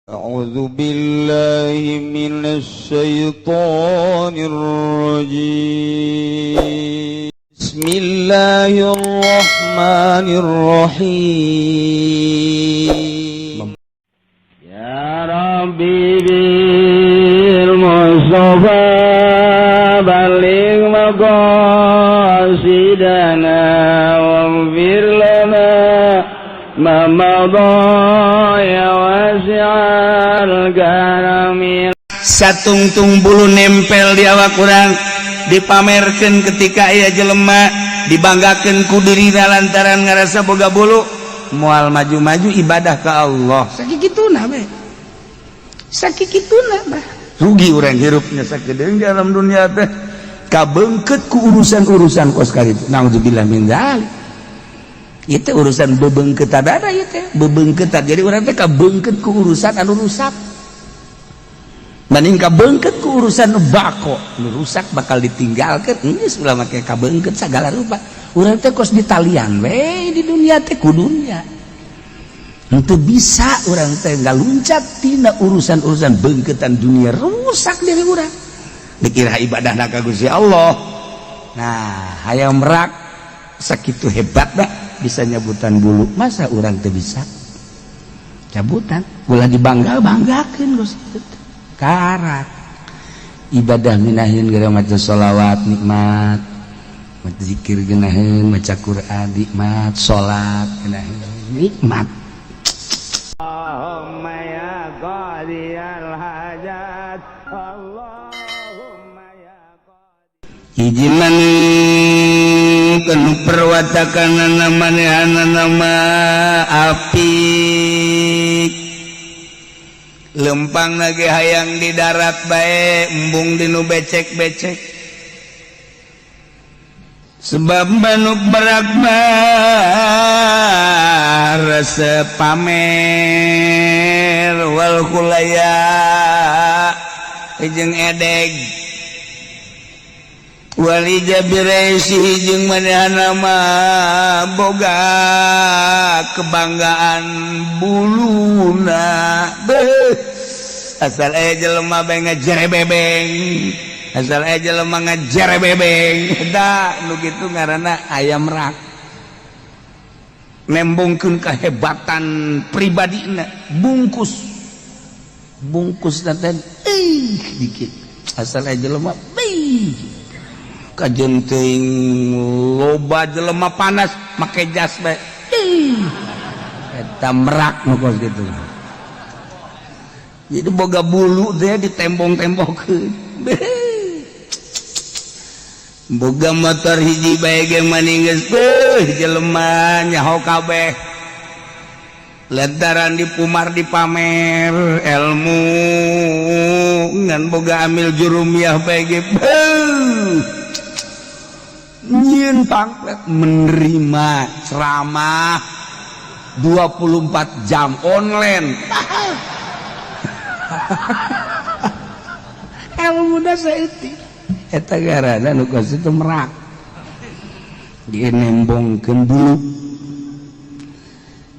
أعوذ بالله من الشيطان الرجيم. بسم الله الرحمن الرحيم. يا ربي بالمصطفى بلغ مقاصدنا واغفر لنا ما مضى يا واسع الكرم. Satungtung bulu nempel di awak urang dipamerkan ketika aya jelema, dibanggakan ku dirina lantaran ngarasa boga bulu, moal maju-maju ibadah ke Allah. Sakituna be, sakituna bah, rugi urang hirupnya sakedeung di alam dunia teh, kabeungkeut ku urusan-urusan kos kitu. Naudzubillah min dzalik. Itu urusan bebeungkeutan ada ieu teh, bebeungkeutan. Jadi urang teh kabeungkeut ku urusan anu rusak banding kabeungkeut ku urusan nu bako. Nu rusak bakal ditinggalkan, geus ulah make kabeungkeut segala rupa. Urang teh kos ditalian we di dunia teh ku dunia. Henteu bisa urang teh ngaluncat tina urusan-urusan beungkeutan dunia, rusak diri urang, dikira ibadah ka Gusti Allah. Nah, hayam merak sakitu hebat dah bisa nyabutan bulu, masa urang teh bisa cabutan? Ulah dibangga banggakeun Gusti. Karak ibadah minahin gara maca sholawat nikmat, maca zikir geunaheun, maca Quran nikmat, salat geunaheun nikmat. اللهم يا قاضي الحاجات اللهم يا Hiji manuk anu perwatakanana manehanana mah apik, lempang lagi hayang di darat bae, embung di nu becek-becek, sebab manuk merak mah resep pamer wal khuyala jeung edeg wal ijab biraisihi jeung manehna mah boga kebanggaan buluna. Beuh, asal aya jelema bae ngejere bebeng, asal aya jelema ngejere bebeng. Da nu kitu ngaranna ayam rak, nembongkeun kehebatan pribadina, bungkus bungkus teh ih dikit, asal aya jelema beuh kajen teuing loba jelema panas make jas bae. Ih, eta merak nu kos kitu. Jadi boga bulu teh ditembong-tembongkeun, boga motor hiji bae ge maning geus beuh jelema nyaho kabeh lantaran dipumar dipamer ilmu. Ngan boga amil jurumiyah bae ge beuh nyieun pamflet menerima ceramah 24 jam online. Ilmu da saeutik, eta garana nu kos itu merak, dia nembongkeun bulu.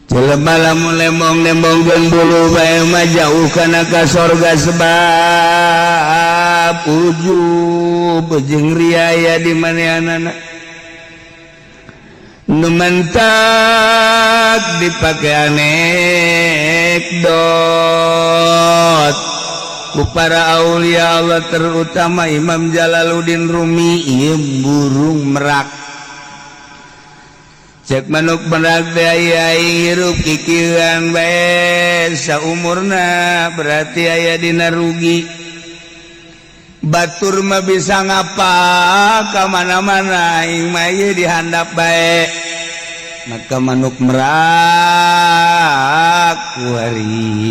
Jelema lamun lembong nembongkeun bulu bae mah jauh kana ka sorga, sebab ujub jeung riaya di manehanana nu mantak dipake anekdot ku para aulia Allah, terutama Imam Jalaluddin Rumi. Ieu burung merak, cek manuk merak teh aya hirup kikieuan bae saumurna berarti aya dina rugi. Batur mah bisa ngapa ka mana-mana, aing mah ieu dihandap bae. Maka manuk merak kuari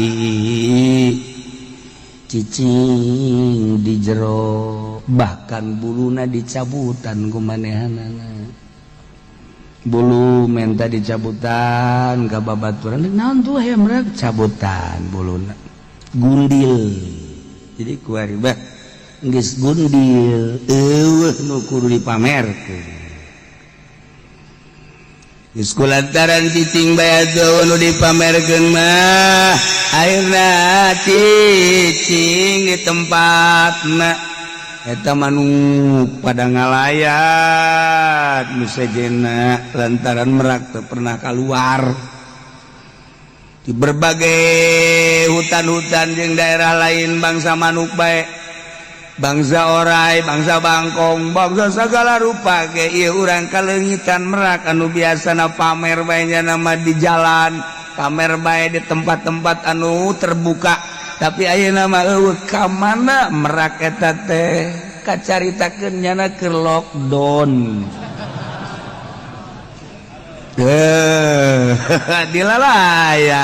cicing di jero, bahkan buluna dicabutan ku manehanana. Bulu menta dicabutan ka babaturan, naon tuh hayam merak cabutan buluna, gundil. Jadi kuari bah geus gundil, eueuh nu kudu dipamerkeun. Geus kulantaran cicing bae atuh nu dipamerkeun mah, akhirna cicing di tempatna eta manuk pada ngalayat nu sejenna, lantaran merak teu pernah keluar di berbagai hutan-hutan jeung daerah lain. Bangsa manuk bae, bangsa orai, bangsa bangkong, bangsa segala rupa ge ieu urang kaleungitan merak anu biasana pamer bae nama di jalan, pamer bae di tempat-tempat anu terbuka. Tapi ayeuna mah euweuh. Ka mana merak eta teh? Kacaritakeun nyana keur lockdown. Eh, dilalayan.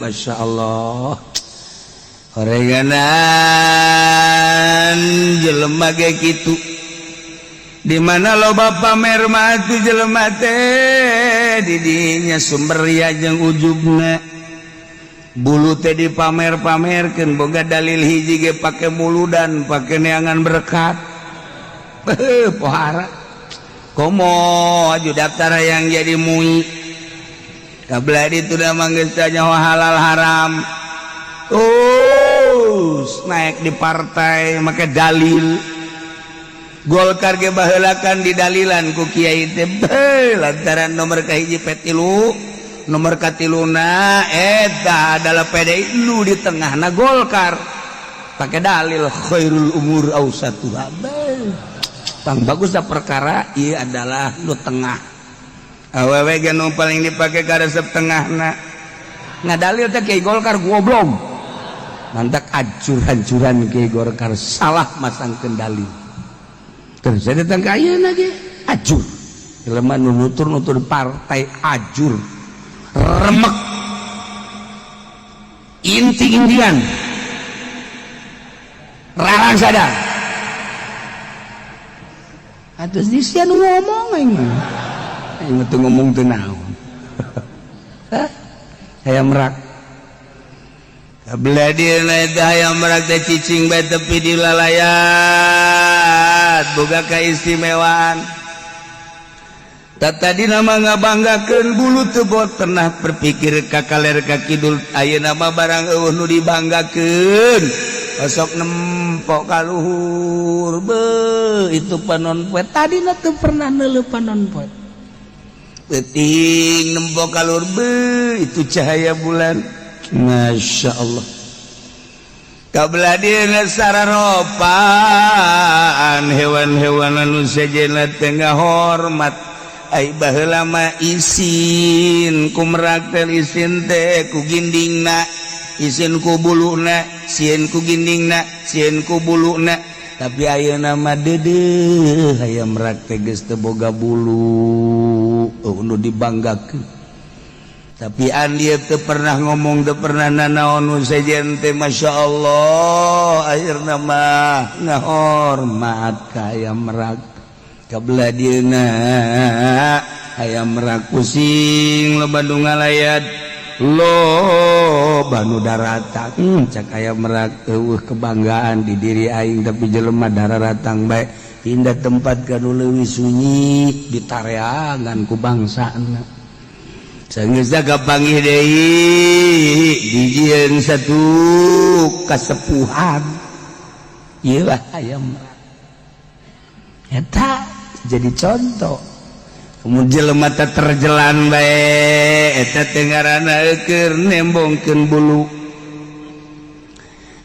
Masya Allah, horenganan jelema ge kitu. Di mana loba pamer mah atuh jelema teh didinya sumber ria jeung ujubna. Bulu teh dipamer-pamerkeun, boga dalil hiji ge pake muludan, pake neangan berkat. Beuh, pohara komo aju daftar yang jadi MUI. Kabelah itu udah manggis nyawa halal haram, terus naik di partai make dalil Golkar ge. Baheulakan di dalilan ku kiai teh lantaran nomor kahiji P3, nomor katiluna eta adalah PDI, nu di tengahna Golkar, pakai dalil khairul umur ausatuha. Bang, bagus dah perkara ieu adalah nu tengah. Awewe ge nu paling dipake karesep tengahna. Ngadalil teh kiai Golkar goblok, mantak hancur-hancuran. Kiai Golkar salah masang kendali. Terus saya datang ke ayeuna ge ajur jelema nu nutur-nutur partai, ajur remek inti Indian rarang sadar. Atus di sia nu ngomong, aing mah aing mah teu ngomong teu naon. Hah? Hayam merak. Kabelah dieuna eta hayam merak teh cicing bae tepi di lalayat, boga keistimewaan. Tadi nama ngabanggakeun bulu teu bot pernah berpikir ka kaler ka kidul. Ayeuna mah barang euweuh nu dibanggakeun, osok nempok ka luhur. Be, itu panon poe. Tadina teu pernah neuleuh panon poe, peuting nempok ka luhur. Be, itu cahaya bulan, Masya Allah. Kabelah dieuna sararopaan hewan-hewan anu sejenna teh ngahormat. Ai baheula mah isin ku merak teh, isin teh ku gindingna, isin ku buluna, sieun ku gindingna, sieun ku buluna. Tapi ayeuna mah deudeuh hayam merak teh geus teu boga bulu. Oh, nu dibanggakeun. Tapi andi teu pernah ngomong, teu pernah nanaon nu sejen teh. Masya Allah, akhirna mah ngahormat ka hayam merak. Kabelah dieuna hayam merak pusing, loba nu ngalayat, loba nu daratang. Cak hayam merak, euweuh kebanggaan di diri aing, tapi jelema dararatang bae. Pindah tempat ka nu leuwih sunyi, ditareangan ku bangsana. Sanggeus kapanggih deui, dijieun satu kasepuhan. Ieu lah hayam merak eta jadi contoh. Kemudian jelema teh terjelan bae, eta teh ngaranna keur nembongkeun bulu.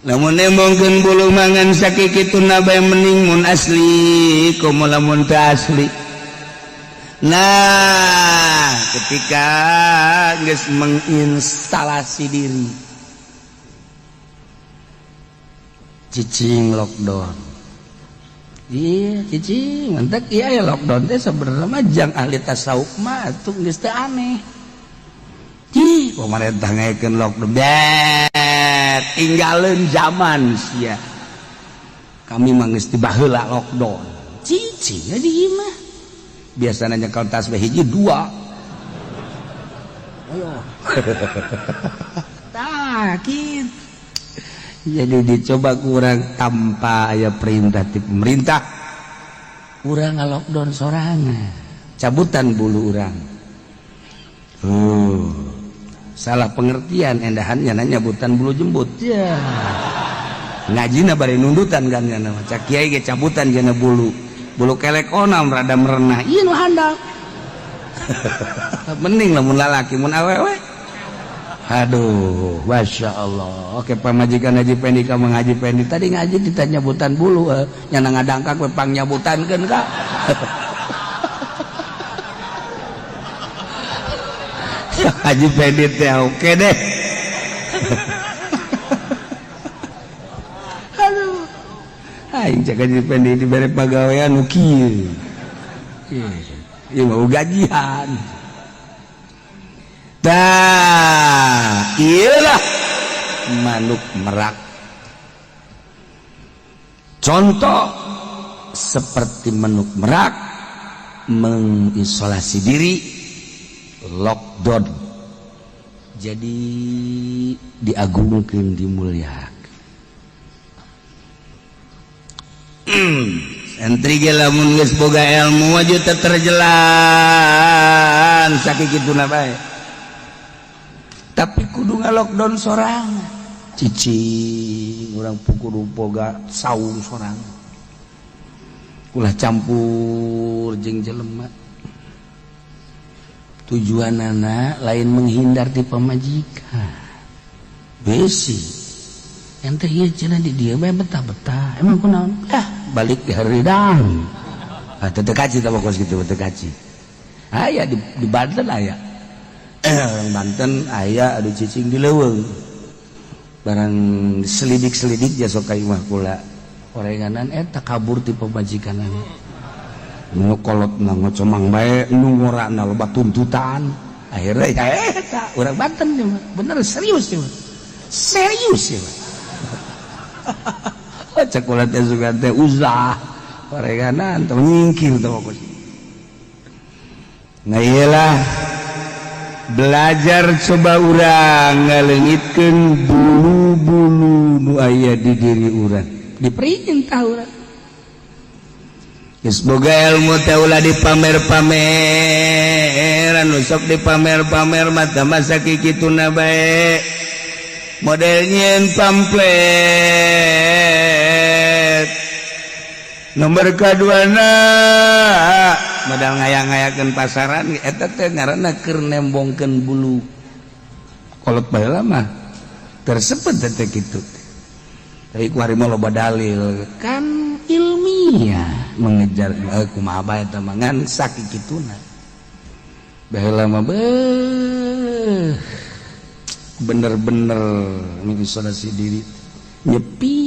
Lamun nembongkeun bulu mangan sakikituna bae, mending mun asli, komo lamun teu asli. Nah, ketika geus menginstalasi diri, cicing lockdown. Iya, cicing mantak. Iya ya, lockdown teh sebenarnya mah jang ahli tasawuf mah atuh geus teu aneh. Ih, pemerintah ngayakeun lockdown. Bet, tinggalin zaman sia. Kami mah geus ti baheula lockdown. Cicing di imah. Biasanya nyekel tasbih hiji dua. Ayo. Tah, gitu. Jadi dicoba kurang tanpa aya perintah ti pemerintah, kurang lockdown sorangan. Cabutan bulu urang. Salah pengertian endahannya nanya nyabutan bulu jembut ya. Ngajina bari nundutan kan nya, cak kiai ge cabutan jana bulu. Bulu kelek onam rada merenah. Ieu nu handap. Mending lamun lalaki, mun awewe. Aduh, Masya Allah. Oke, pamajikan Haji Pendi ka Mang Haji Pendi tadi ngaji ditanya nyabutan bulu, nyana ngadangkak we pang nyabutankeun ka. Haji Pendi teh oke deh. Aduh. Aing cek Haji Pendi dibere pagawean nu kieu. Ieu mau gajian. Tah, iyalah manuk merak. Contoh seperti manuk merak mengisolasi diri, lockdown. Jadi diagungkan, dimuliakan. Santri ge lamun geus boga ilmu aja teu terjelan sakituna bae. Tapi kudu nga-lockdown sorangan. Cicing urang kudu boga saung sorangan. Ulah campur jeung jelema. Tujuanana lain menghindar ti pamajikan. Besi. Ente ieu cenah di dieu bae betah-betah. Emang kunaon? Ah, balik di haridang. Ah, teu kaci tah kos kitu teu kaci. Aya di Banten aya. Orang Banten aya adu cicing di leuweung. Barang selidik-selidik jasa ka imah kula. Orenganan eta kabur ti pamajikanana. Nu kolotna ngocomang bae, nu ngorana loba tuntutan. Akhirnya ya eta urang Banten ieu mah. Bener serius ieu mah. Serius ieu mah. Cek kula teh sugan teh uzah. Orenganan teh nyingkir teh kos. Nah iyalah belajar coba urang ngaleungitkeun bulu-bulu nu aya di diri urang, diperintah urang. Geus boga ilmu teh ulah dipamer-pameran, nu sok dipamer-pamer mah teh masa kikituna bae. Model nyieun pamflet nomor kaduana modal ngayang-ngayakeun pasaran eta teh ngaranna keur nembongkeun bulu. Kolot baheula mah tersebut teh kitu. Tapi ku hari mah loba dalil kan ilmiah mengejar kumaha bae eta mah ngan sakikituna. Baheula mah beuh bener-bener mengisolasi diri nyepi.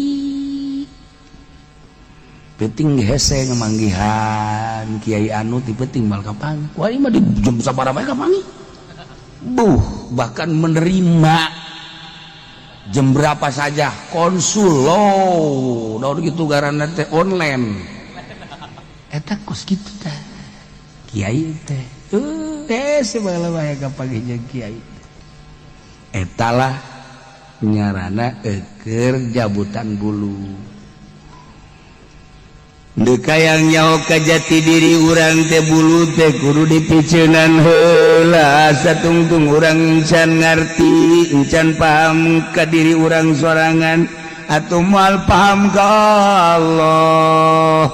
Penting hese ngemanggihan kiai anu ti penting mal kapan wah ini mah di jam sabaraha bae kapangi buh bahkan menerima jam berapa saja konsul lo daun gitu garana teh online eta kos kitu teh kiai teh hese baheula bae kapanggih jeung kiai etalah nyarana eukeur jabutan bulu. Deka yang nyaho ka jati diri urang teh bulu teh kudu dipiceunan heula satungtung urang encan ngarti encan paham ka diri urang sorangan atuh moal paham ka Allah.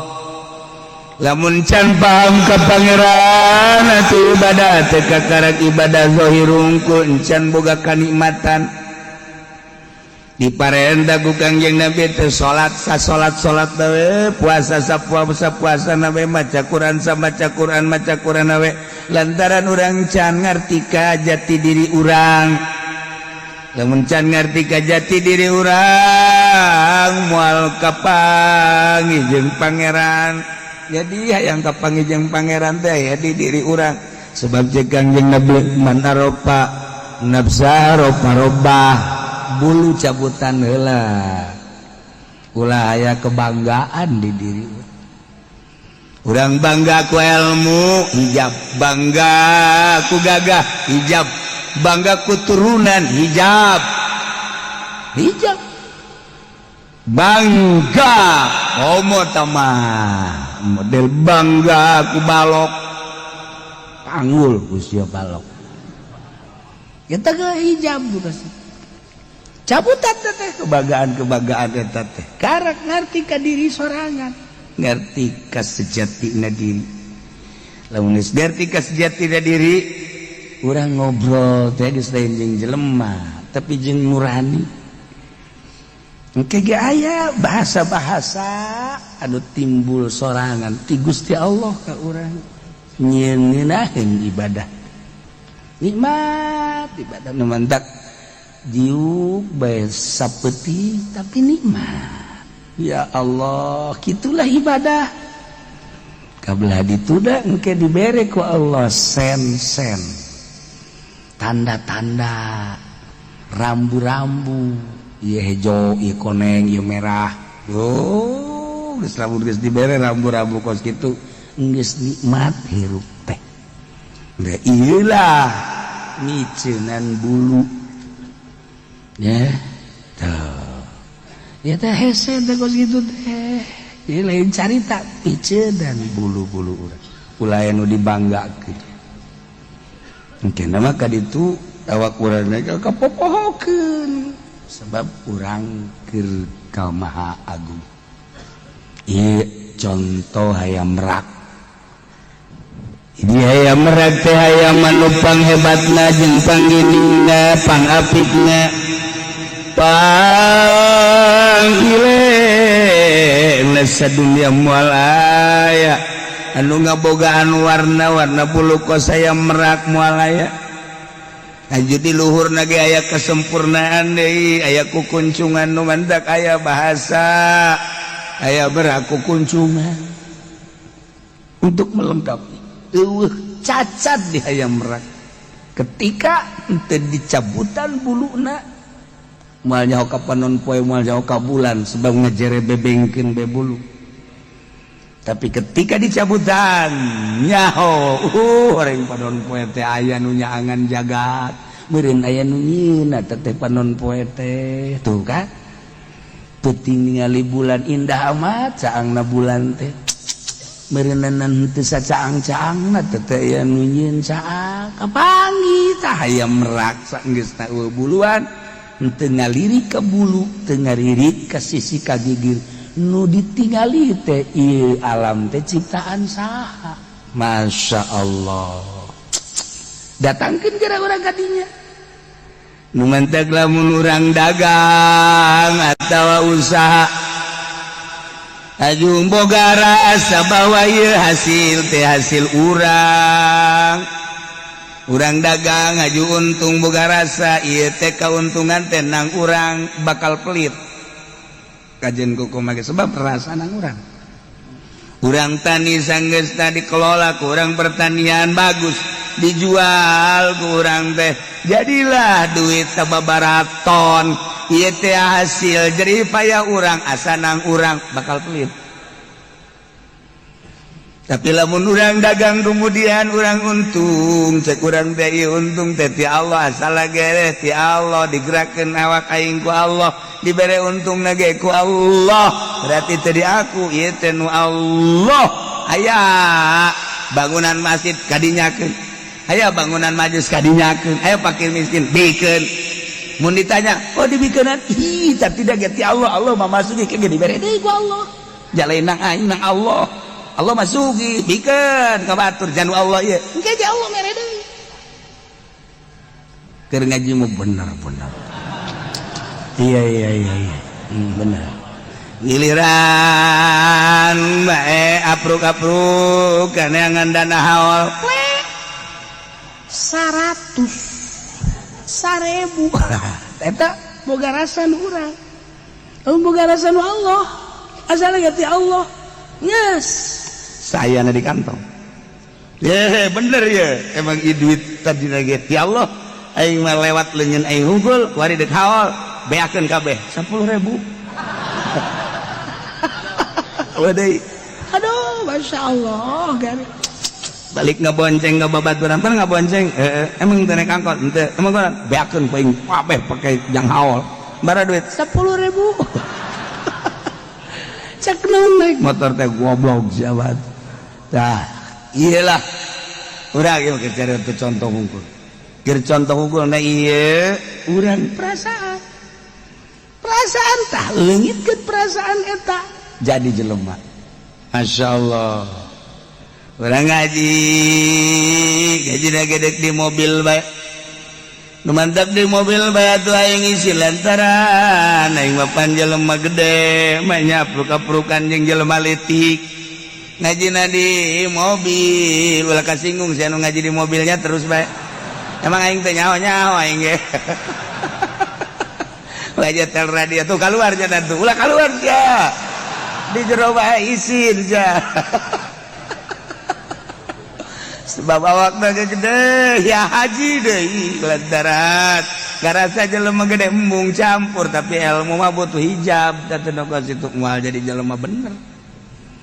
Lamun can paham ka Pangeran atuh ibadah teh kakarak ibadah zahir hungkul encan boga kanikmatan. Diparenta ku Kangjeng Nabi teh salat sa salat salat we puasa sa puasa puasa na we maca Quran sa maca Quran maca Quran we lantaran urang can ngarti ka jati diri urang. Lamun can ngarti ka jati diri urang moal kapanggih jeung Pangeran. Jadi hayang kapanggih jeung Pangeran teh aya di diri urang. Sebab jeung Kangjeng Nabi man arofa nafsa rofa robah bulu cabutan heula ulah aya kebanggaan di diri urang. Bangga ku ilmu hijab, bangga ku gagah hijab, bangga ku turunan hijab, hijab bangga homo tamah model bangga ku balok. Panggul ku sia balok. Eta ge hijab juga sih. Cabutan teh kebanggaan-kebanggaan eta teh. Karak ngarti ka diri sorangan, ngarti ka sejatina diri. Lamun geus ngarti ka sejatina diri, urang ngobrol teh geus lain jeung jelema, tapi jeung nurani. Engke ge aya bahasa-bahasa anu timbul sorangan ti Gusti Allah ka urang. Nyieun ngeunaheun ibadah. Nikmat ibadah nu mantak diuk bae sapeuting, tapi nikmat. Ya Allah, kitulah ibadah. Kabelah dituda engke dibere ku Allah sen-sen, tanda-tanda, rambu-rambu, ieu hejo, ieu koneng, ieu merah. Oh, geus lamun geus dibere rambu-rambu kos kitu, geus nikmat hirup teh. Da ieulah miceunan bulu. Ya, tuh. Ya teh hese teh kos kitu teh. Ieu lain carita miceunan bulu-bulu urang. Ulah anu dibanggakeun. Engke mah ka ditu awak urang teh kapopohokeun sebab urang keur ka Maha Agung. Ieu contoh hayam merak. Ini hayam merak teh hayam anu panghebatna jeung pangginingna, pangapikna, panggilena sadunia moal aya anu ngabogaan warna-warna bulu kos hayam merak, moal aya. Aju di luhur ge aya kesempurnaan deui, aya kukuncungan nu mantak aya bahasa aya beraku kuncungan untuk melengkapi. Eueuh cacat di hayam merak. Ketika henteu dicabutan buluna, moal nyaho ka panon poe, moal nyaho ka bulan, sebab ngejere bebengkeun be bulu. Tapi ketika dicabutan, nyaho orang panon poe teh aya nu nyaangan jagat, meureun aya nu nyieun eta teh panon poe teh. Tuh kan, peuting ningali bulan indah amat caangna bulan teh, meureunan teu sacaang-caangna teh teh aya nu nyieun caang. Kapanggih tah hayam merak saenggeusna eueuh buluan, henteu ngalirik ka bulu, teu ngalirik ka sisi ka gigir. Nu ditingali teh ieu alam teh ciptaan saha? Masya Allah. Datangkeun kira urang kadinya. Nu mantak lamun urang dagang atawa usaha, aju boga rasa bahwa ieu hasil teh hasil urang. Urang dagang aju untung, boga rasa ieu teh kauntungan teh nang urang, bakal pelit kajen kuku make sebab rasa nang urang. Urang tani, sanggeusna dikelola ku urang pertanian bagus, dijual ku urang teh jadilah duit sababaraton, ieu teh hasil jerih payah urang, asa nang urang, bakal pelit. Tapi lamun urang dagang kemudian urang untung, cek urang teh ieu untung teh ti Allah, asal gereh ti Allah, digerakkeun awak aing ku Allah, dibere untung ge ku Allah, berarti teh di aku, ieu teh nu Allah. Aya bangunan masjid kadinyakeun, aya bangunan majlis kadinyakeun, aya fakir miskin bikeun. Mun ditanya, "Oh, dibikeunan?" Ih, tapi tidak ti Allah, Allah mah masuki ke dibere deui ku Allah, jalain nang aing nang Allah, Allah masuki bikeun ka batur janu Allah ieu, engke ge Allah mere deui. Keur ngaji mah bener-bener, iya, bener. Giliran bae apruk-apruk kaneangan dana haul 100 1000, eta boga rasa nu urang, boga rasa nu Allah, asal ti Allah, yes, saya di kantong ya bener ya. Emang ieu duit tadi lagi ti Allah, aing mah lewat leungeun aing hungkul. Kuari dek haul, beakeun kabeh 10.000. Wadai. Aduh, masya Allah, gari. Balik ngabonceng ka babaturan, pan ngabonceng, eh, emang teu naik angkot, henteu, emang gua beakeun ku aing kabeh pake jang haul. Bara duit 10.000. Cek naon naik motor teh goblok jabat. Tah, iyalah. Urang ieu keur cari contoh hungkul. Keur contoh hungkul na ieu urang perasaan. Perasaan tah leungitkeun perasaan eta jadi jelema. Masya Allah. Urang ngaji, gaji gedek di mobil bae. Nu mantap di mobil bae atuh aing isi lantaran aing mah pan jelema gede, mah nyapruk-aprukan jeung jelema leutik. Ngajina di mobil, ulah kasinggung sia nu ngaji di mobilnya terus bae. Emang aing teh nyaho-nyaho aing ge. Ulah tel radio tuh keluar nya tuh, ulah keluar sia. Di jero bae isin sia. Sebab awak gede ya haji deui lantaran ngarasa jelema gede embung campur tapi ilmu mah butuh hijab teh nu situ moal jadi jelema bener.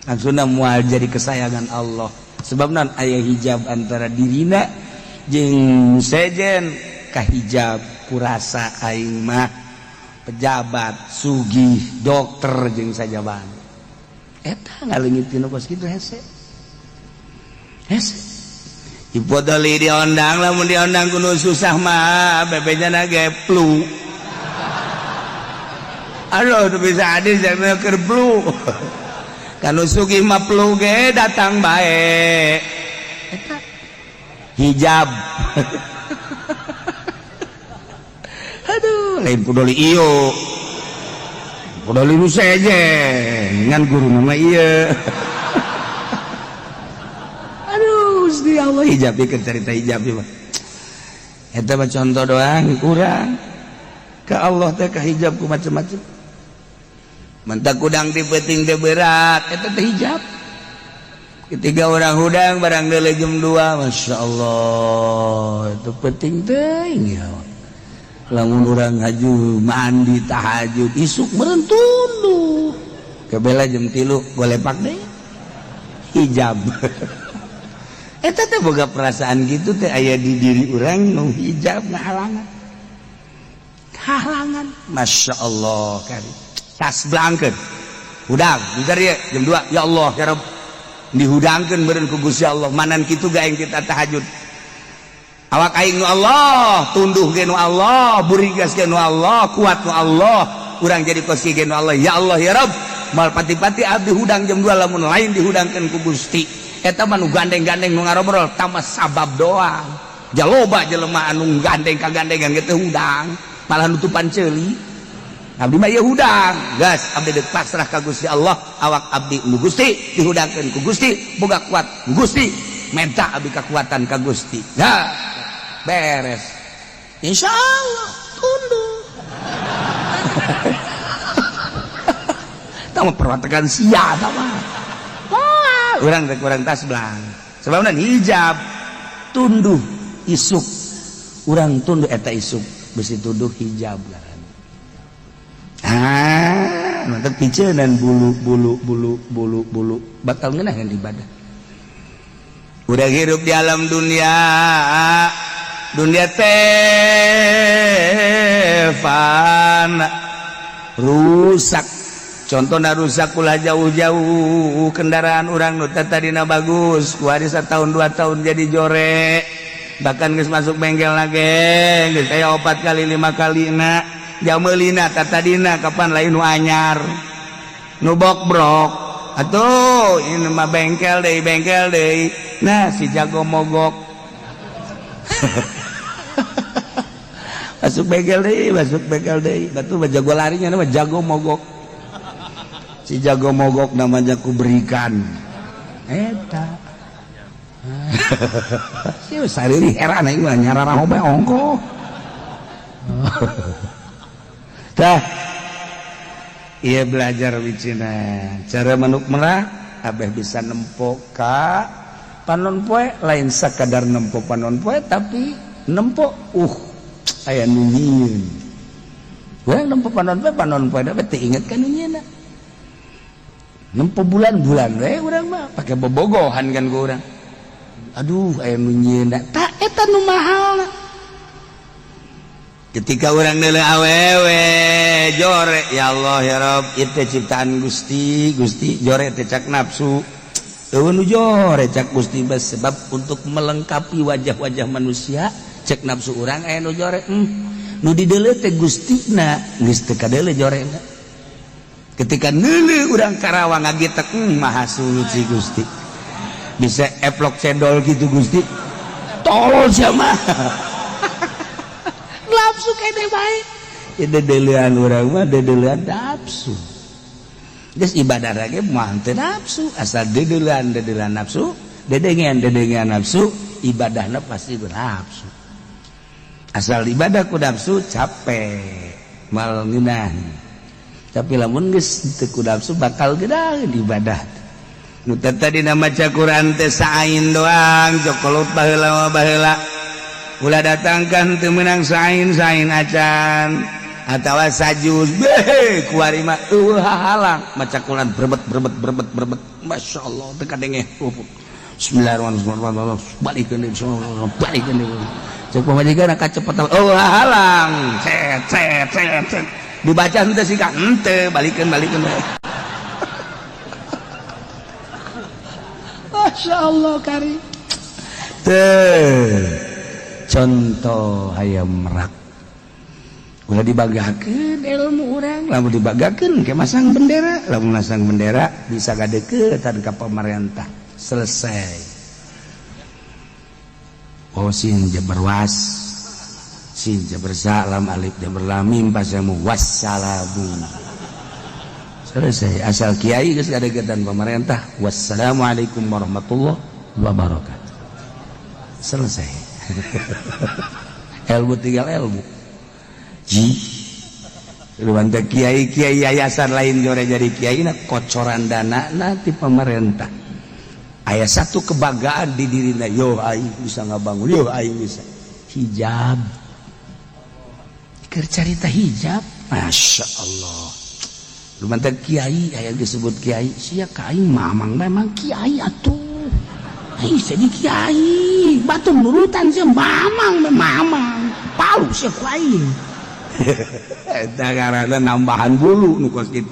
Langsungna moal jadi kesayangan Allah. Sebab non aya hijab antara dirina jeung sejen kahijab kurasa aing mah pejabat, sugih, dokter jeung sajaban. Eta ngaleungit nu kos kitu hese. Hese. Ipodoli diondang lamun diondang kudu susah mah bebenya ge flu. Aduh teu bisa adil jangan keur flu. Kanu sugih mah flu ge datang bae. Eta hijab. Aduh, lain pudoli ieu. Pudoli nu sejen ngan guru mah ieu. Aduh, Gusti Allah hijab ieu cerita hijab ieu mah. Eta mah contoh doang kurang. Ka Allah teh ka hijab ku macem-macem. Mentak kudang di peuting teh berat, eta teh hijab. Ketiga orang hudang barang deuleu jam 2, Masya Allah, itu penting teuing ya. Lamun urang haju mandi tahajud isuk meureun tunduh. Kebela jam 3 golepak deui. Hijab. Eta teh boga perasaan gitu teh aya di diri urang nu hijab ngahalangan. Halangan. Masya Allah kari. Tas blangkeun. Hudang, bentar ya jam 2. Ya Allah, ya Rabb. Dihudangkeun meureun ku Gusti Allah. Manan kitu ga aing kita tahajud. Awak aing nu Allah, tunduh ge nu Allah, burigas ge nu Allah, kuat nu Allah. Urang jadi kos ge nu Allah. Ya Allah ya Rabb. Mal pati-pati abdi hudang jam 2 lamun lain dihudangkeun ku Gusti. Eta mah nu gandeng-gandeng nu ngarobrol tama sabab doang. Jaloba jelema anu gandeng kagandengan ge teh hudang, malah nutupan ceuli. Abdi mah ieu hudang, gas abdi deuk pasrah ka Gusti Allah, awak abdi nu Gusti dihudangkeun ku Gusti, boga kuat ku Gusti, menta abdi kekuatan ka Gusti. Dah, beres. Insyaallah tunduk. Tah mah perwatekan sia tah mah. Wah, urang rek urang tas belang. Sebabna hijab tunduh isuk. Urang tunduh eta isuk besi tunduh hijab. Ah, mantap picenan bulu bulu bulu bulu bulu bakal ngeunaheun ibadah. Udah hirup di alam dunia, dunia teh fana rusak. Contohna rusak ulah jauh-jauh kendaraan urang nu tadina bagus, kuari satahun 2 tahun jadi jorek. Bahkan geus masuk bengkel lagi, geus aya 4 kali 5 kali na. Jamelina tatadina kapan lain nu anyar nu bokbrok atuh ini mah bengkel deui nah si jago mogok masuk bengkel deui batu mah jago larinya nama jago mogok si jago mogok namanya ku berikan eta si sariri heran aing mah nyarara hobe ongkoh. Tah, iya belajar wicina cara manuk merak abeh bisa nempo ka panon poe lain sakadar nempo panon poe tapi nempo aya nu nyieun. Urang nempo panon poe da teu inget ka nu nyieunna. Nempo bulan-bulan we urang mah pake bobogohan kan ku urang. Aduh aya nu nyieunna tah eta nu mahalna. Ketika orang nilai awewe jore ya Allah ya Rob itu ciptaan Gusti Gusti jore teh cak nafsu Eueuh nu jore cak Gusti sebab untuk melengkapi wajah-wajah manusia cek nafsu urang aya nu jore. Nu dideuleu teh Gustina geus teu kadeuleu jorena. Ketika neuleuh urang Karawang ngagitek maha suci Gusti. Bisa eplok cendol gitu Gusti. Tolol sia mah. Nafsu kene bae. Ya dedeleuan urang mah dedeleuan nafsu. Geus ibadah lagi mah teu nafsu, asal dedeleuan dedeleuan nafsu, dedengean dedengean nafsu, ibadahna pasti bernafsu. Asal ibadah ku nafsu capek, mal ngeunah. Tapi lamun geus teu ku nafsu bakal gedaheun ibadah. Nu tadi maca Quran teh saain doang, jokolot baheula mah baheula. Ulah datangkan teu meunang sain-sain acan atawa sajuz beh kuari mah eueuh hahalang maca Quran berbet berbet berbet berbet masyaallah teu kadenge. Bismillahirrahmanirrahim balikeun deui balikeun deui cek pamajikan kacepetan eueuh hahalang cet cet cet cet dibaca henteu sih ka henteu balikeun balikeun. Masyaallah kari teh contoh hayam merak ulah dibagakeun ilmu urang lamun dibagakeun ke masang bendera lamun masang bendera bisa gadeukeutan ka pamarentah selesai. Oh sin jabar was sin jabar salam alif jabar lam mim pasamu wassalamu selesai asal kiai geus gadeukeutan pamarentah wassalamualaikum warahmatullahi wabarakatuh selesai. Ilmu tinggal ilmu. Ji lu kiai kiai yayasan lain jore jadi kiai na kocoran dana nanti pemerintah. Aya satu kebanggaan di dirina yo aing bisa ngabangun yo aing bisa hijab keur carita hijab masya Allah. Lu mantap kiai aya disebut kiai sia ka aing mamang memang kiai atuh aing jadi kiai batu nurutan sia mamang mamang palu sia ku aing. Eta karena nambahan bulu nu kos kitu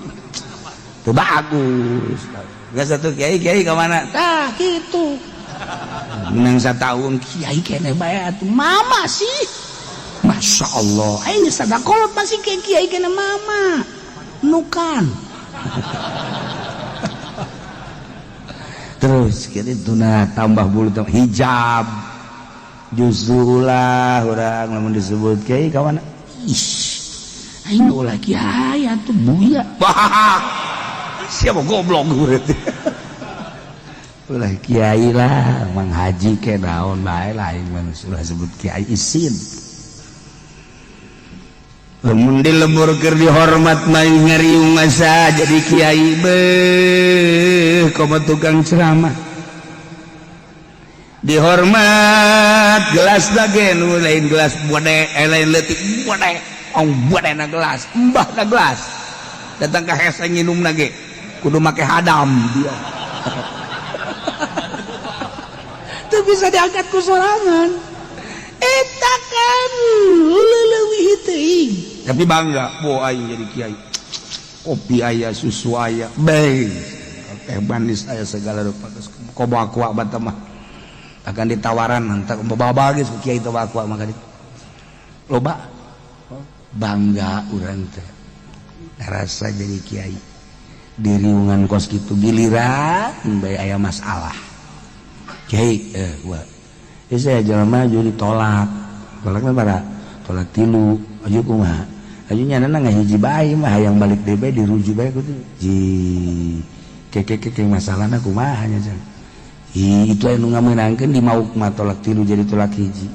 teu bagus. Geus satu kiai kiai ka mana tah kitu menang sataun kiai kene bae atuh mama sih masya Allah aing geus sadakolot masih kiai kiai kene mama nukan. Terus kitu tuna tambah bulu tambah hijab justru ulah urang lamun disebut kiai ka mana ih aing ulah kiai atuh buya. Siapa goblok berarti. Ulah kiai lah mang haji ke naon bae lah aing mah ulah sebut kiai isin. Lamun di lembur keur dihormat mah ngariung masa jadi kiai beuh komo tukang ceramah. Dihormat gelas lagi nu lain gelas bode lain leutik bode ong bode na gelas embah na gelas datang ka hese nginum lagi kudu make hadam dia. Teu bisa diangkat ku sorangan eta kan leuwih teuing tapi bangga bo aing jadi kiai kopi aya susu aya bae teh manis aya segala rupa komo aqua bata mah akan ditawaran entar bawa geus ku kiai teh aqua maka loba bangga urang teh ngarasa jadi kiai diriungan kos kitu giliran bae aya masalah kiai gua ieu saya jelema jadi ditolak tolakna bara tolak tilu aju kumaha aju nyanana ngahiji bae mah hayang balik deui bae dirujuk bae kudu ji keke masalahna kumaha nya jang ih itu anu ngamenangkeun di mauk mah tolak tilu jadi tolak hiji.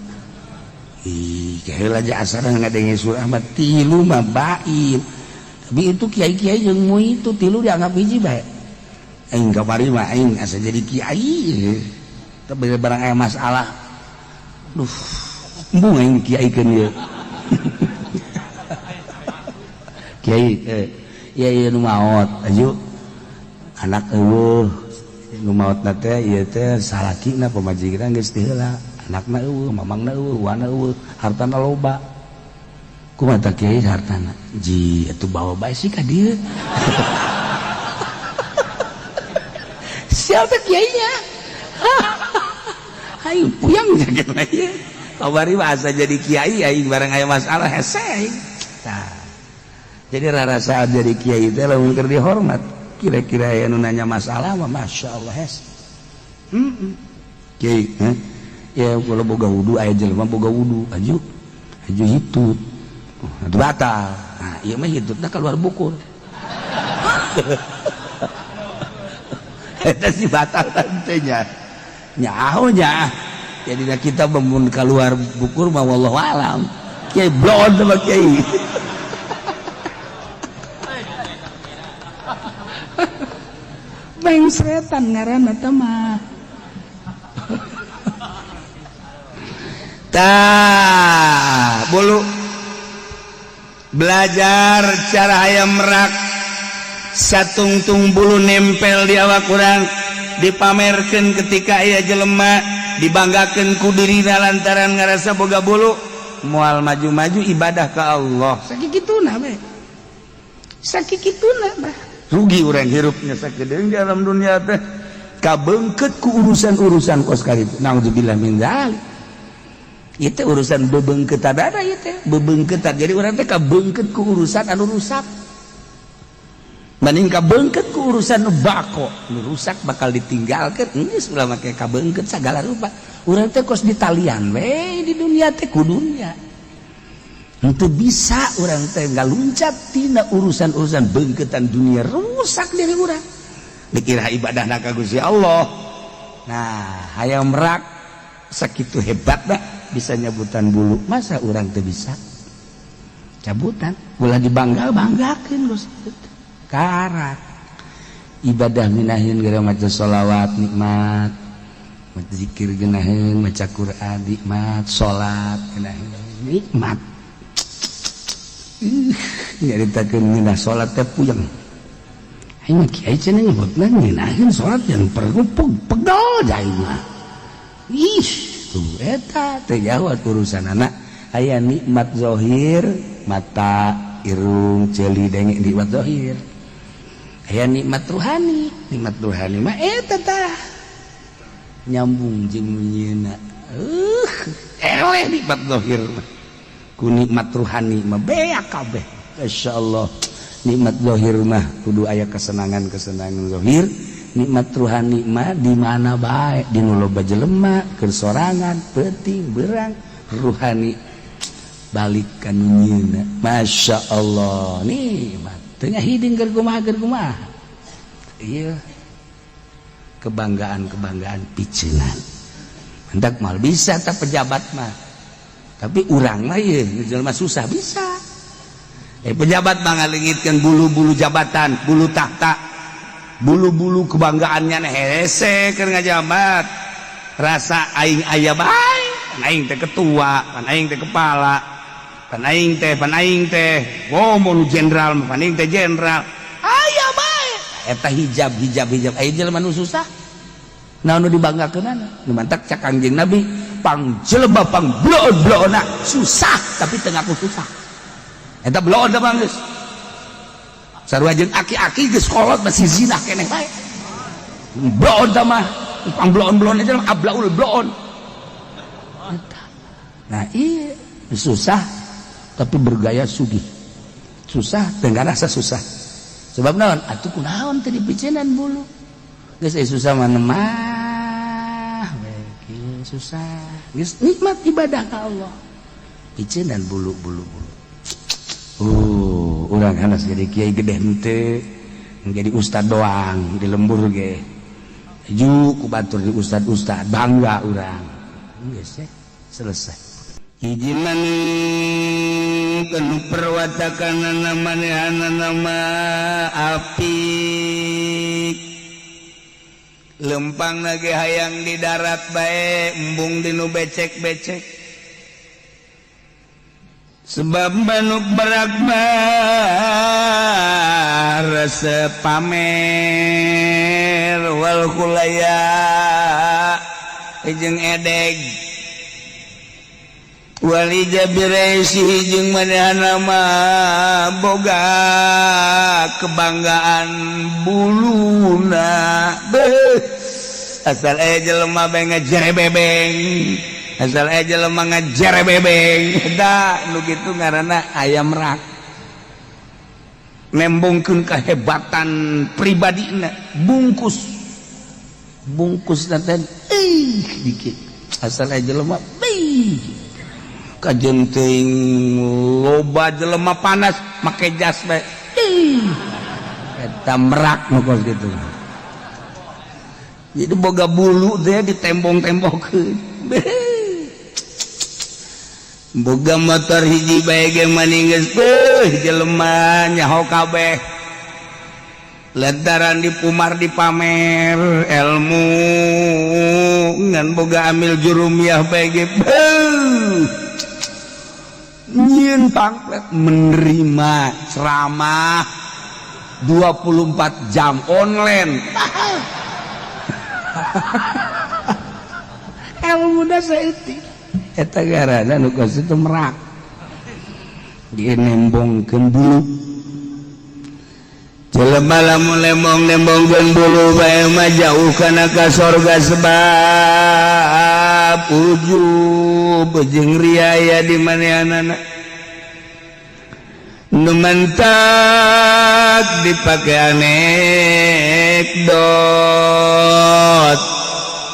Ih kaheula aja asana ngadenge surah mah tilu mah bain tapi itu kiai-kiai jeung mu itu tilu dianggap hiji bae aing kamari mah aing asa jadi kiai tapi barang aya masalah duh embung aing kiaikeun ieu. Kiai ieu ieu nu maot aju anak eueuh nu maotna teh ieu teh salakina pamajikan geus teu heula anakna eueuh mamangna eueuh wana eueuh hartana loba kumaha tah kiai hartana ji atuh bawa bae sih ka dieu. Sial teh kiainya. Aing puyang jaga ieu. Kamari bahasa jadi kiai, aing bareng aya masalah hese aing. Tah. Jadi rarasaan jadi kiai teh lamun keur dihormat, kira-kira aya nu nanya masalah mah, Masya Allah, hese. Kiai, heh? Ya kalau boga wudu, aya jelema boga wudu, aju aju hitut. Oh, itu batal. Nah, ieu mah hitutna keluar bukur. Eta sih batal tantenya. Nyaho nya. Jadi kita mun keluar bukur mah, wallahu alam. Kiai bloon sama kiai. Mengsretan ngaranna teh mah. Tah, bulu belajar cara hayam merak, satungtung bulu nempel di awak kurang dipamerkan ketika ia jelema, dibanggakan ku dirina lantaran ngarasa boga bulu, moal maju-maju ibadah ke Allah. Sakituna we. Sakituna bah. Rugi urang hirupnya sakedeung di alam dunia teh, kabeungkeut ku urusan-urusan kos karitu. Naudzubillah min dzalik. Itu urusan bebeungkeutan ada ieu teh, bebeungkeutan. Jadi urang teh kabeungkeut ku urusan anu rusak. Banding kabeungkeut ku urusan nu bako, nu rusak bakal ditinggalkeun, geus ulah make kabeungkeut sagala rupa. Urang teh kos ditalian we di dunia teh ku dunia. Henteu bisa urang teh ngaluncat tina urusan-urusan beungkeutan dunia, rusak diri urang. Dikira ibadahna ka Gusti Allah. Nah, hayang merak sakitu hebatna bisa nyabutan bulu, masa urang teu bisa? Cabutan, ulah dibangga-banggakeun Gusti. Karak ibadah minahin gara maca sholawat nikmat, maca zikir geunaheun, maca Quran nikmat, salat geunaheun nikmat. Nyaritakeun ngeunah salat teh puyeng. Aing mah kiai cenah nyebutna ngeunaheun salat yang perlu pegel aing mah. Ih, tuh eta teh jauh urusanana. Aya nikmat zahir, mata, irung, ceuli, denge, nikmat zahir. Aya nikmat ruhani, nikmat ruhani mah eta tah nyambung jeung nyieuna. Eleh nikmat zahir mah ku nikmat ruhani mah beak kabeh. Masyaallah, nikmat zahir mah kudu aya kesenangan-kesenangan zahir, nikmat ruhani mah di mana bae, di nu loba jelema, keur sorangan, peuting berang, ruhani balik ka nu nyieuna. Masya Allah, nikmat tengah hiding keur kumaha keur kumaha. Iya, kebanggaan-kebanggaan piceunan. Hendak mal bisa tak pejabat mah. Tapi urang mah ieu jelema susah bisa. Pejabat mah ngalengitkeun bulu-bulu jabatan, bulu tahta, bulu-bulu kebanggaannya hese keur ngajabat. Rasa aing aya bae, pan aing teh ketua, pan aing teh kepala, pan aing teh, pan aing teh, oh mau jenderal, pan aing teh jenderal. Aya bae. Eta hijab hijab hijab aya jelema nu susah. Naon nu dibanggakeunana? Nu mantak cak Kangjeng Nabi, pang jelema pang bloon-bloonna susah tapi teu ngaku susah. Eta bloon da mah geus. Sarua jeung aki-aki geus kolot masih zina keneh bae. Bloon da mah, pang bloon-bloon aja ablaul bloon. Eta. Nah, iya susah tapi bergaya sugih. Susah teu ngarasa susah. Sebab naon? Atuh kunaon teu dipiceunan bulu. Geus susah mah nemah we kieu susah. Geus nikmat ibadah ka Allah. Piceunan bulu-bulu bulu. Urang hanas jadi kiai gede henteu, jadi ustad doang di lembur ge. Ju ku batur di ustad-ustad bangga urang. Geus selesai. Hiji manuk anu perwatakanana manehanana mah apik. Lempang lagi hayang di darat bae, embung di nu becek-becek. Sebab manuk berak mah resep pamer wal kulaya jeung edeg wali jabiresi jeung manehana mah boga kebanggaan buluna. Beuh. Asal aya jelema bae ngajerebebeng, asal aya jelema ngajerebebeng. Eta nu kitu ngaranna aya merak, nembongkeun kehebatan pribadina. Bungkus bungkus teh dikit, asal aya jelema kajen teuing loba jelema panas make jas bae. Eta merak nu kos kitu. Jadi boga bulu teh ditembong-tembongkeun, boga motor hiji bae ge mani geus beuh jelema nyaho kabeh, lantaran dipumar dipamer ilmu. Ngan boga amil jurumiyah bae ge beuh nyieun pamflet menerima ceramah 24 jam online. Ilmu saeutik eta garana nu kos itu merak, dia nembongkeun bulu. Jelema lamun lembong nembongkeun bulu bae mah jauh kana ka sorga, sebab ujub jeung riaya di manehanana. Nu mantak dipake anekdot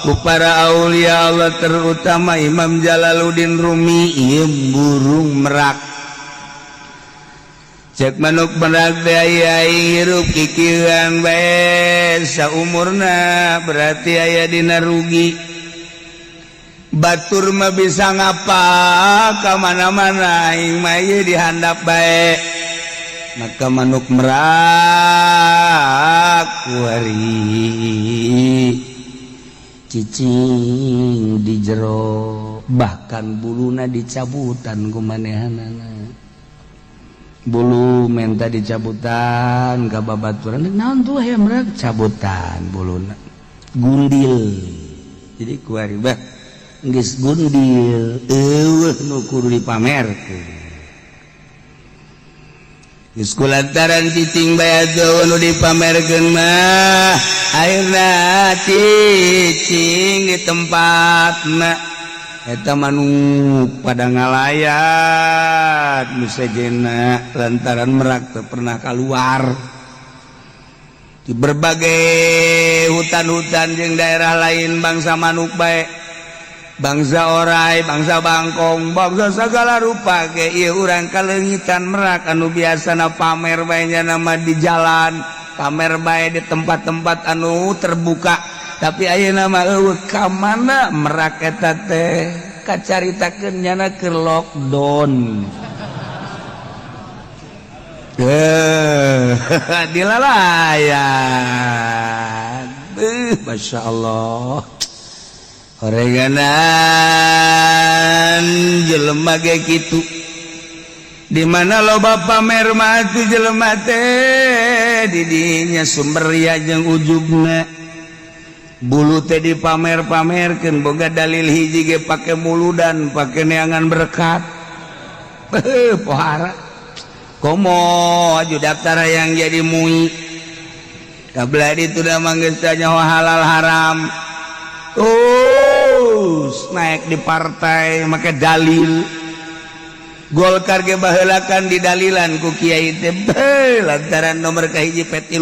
ku para aulia Allah, terutama Imam Jalaluddin Rumi, ieu burung merak. Cek manuk merak teh, aya hirup kikieuan bae saumurna berarti aya dina rugi. Batur mah bisa ngapa ka mana-mana, aing mah ieu dihandap bae. Maka manuk merak kuari cicing di jero, bahkan buluna dicabutan ku manehanana. Bulu menta dicabutan ka babaturan. Naon tuh hayam merak? Cabutan buluna, gundil. Jadi kuari bah geus gundil, eueuh nu kudu dipamerkeun. Geus kulantaran cicing bae atuh nu dipamerkeun mah, akhirna cicing di tempatna. Eta manuk pada ngalayat nu sejena lantaran merak teu pernah keluar di berbagai hutan-hutan jeung daerah lain. Bangsa manuk bae, bangsa orai, bangsa bangkong, bangsa segala rupa ge ieu urang kaleungitan merak anu biasana pamer bae nama di jalan, pamer bae di tempat-tempat anu terbuka. Tapi ayeuna mah eueuh. Ka mana merak eta teh? Kacaritakeun nyana keur lockdown. Eh, dilalayan. Masya Allah, oreganan jelema ge kitu. Di mana loba pamer mah atuh jelema teh, di dinya sumber ria jeung ujubna. Bulu teh dipamer-pamerkeun, boga dalil hiji ge pake muludan, pake neangan berkat. Beuh, pohara komo aju daftar yang jadi MUI. Kabla itu udah manggis nyaho halal haram, terus naik di partai make dalil. Golkar ge baheulakan didalilan ku kiai teh. Beuh, lantaran nomor kahiji P3,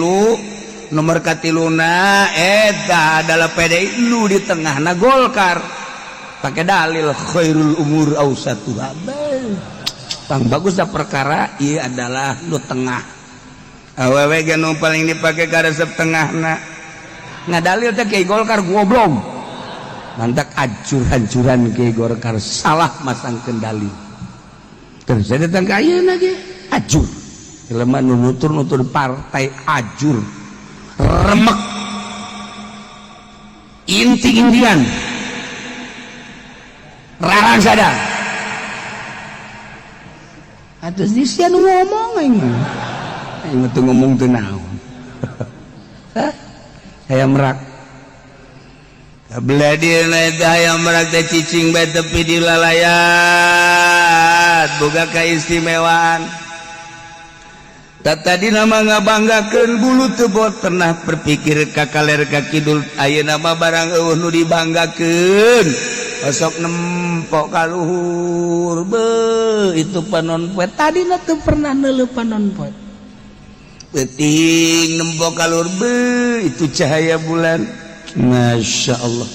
nomor katiluna eta adalah PDI, nu di tengahna Golkar, pakai dalil khairul umur ausatuha. Bang, bagus dah perkara ieu adalah nu tengah. Awewe ge nu paling dipake karesep tengahna. Ngadalil teh kiai Golkar goblok. Mantak hancur-hancuran kiai Golkar salah masang kendali. Terus saya datang ke ayeuna ge ajur. Jelema nu nutur-nutur partai ajur. Remek. Inti Indian. Rarang sadar. Atus di sia nu ngomong aing mah. Aing mah teu ngomong teu naon. Hah? Hayam merak. Kabelah dieuna eta hayam merak teh cicing bae tepi di lalayat, boga kaistimewaan. Tak tadi nama ngabanggakeun bulu teu bot pernah berpikir ka kaler ka kidul, ayeuna mah barang eueuh nu dibanggakeun osok nempok ka luhur. Be itu panon poe, tadina teu pernah neuleuh panon poe. Peuting nempok ka luhur, be itu cahaya bulan, Masya Allah.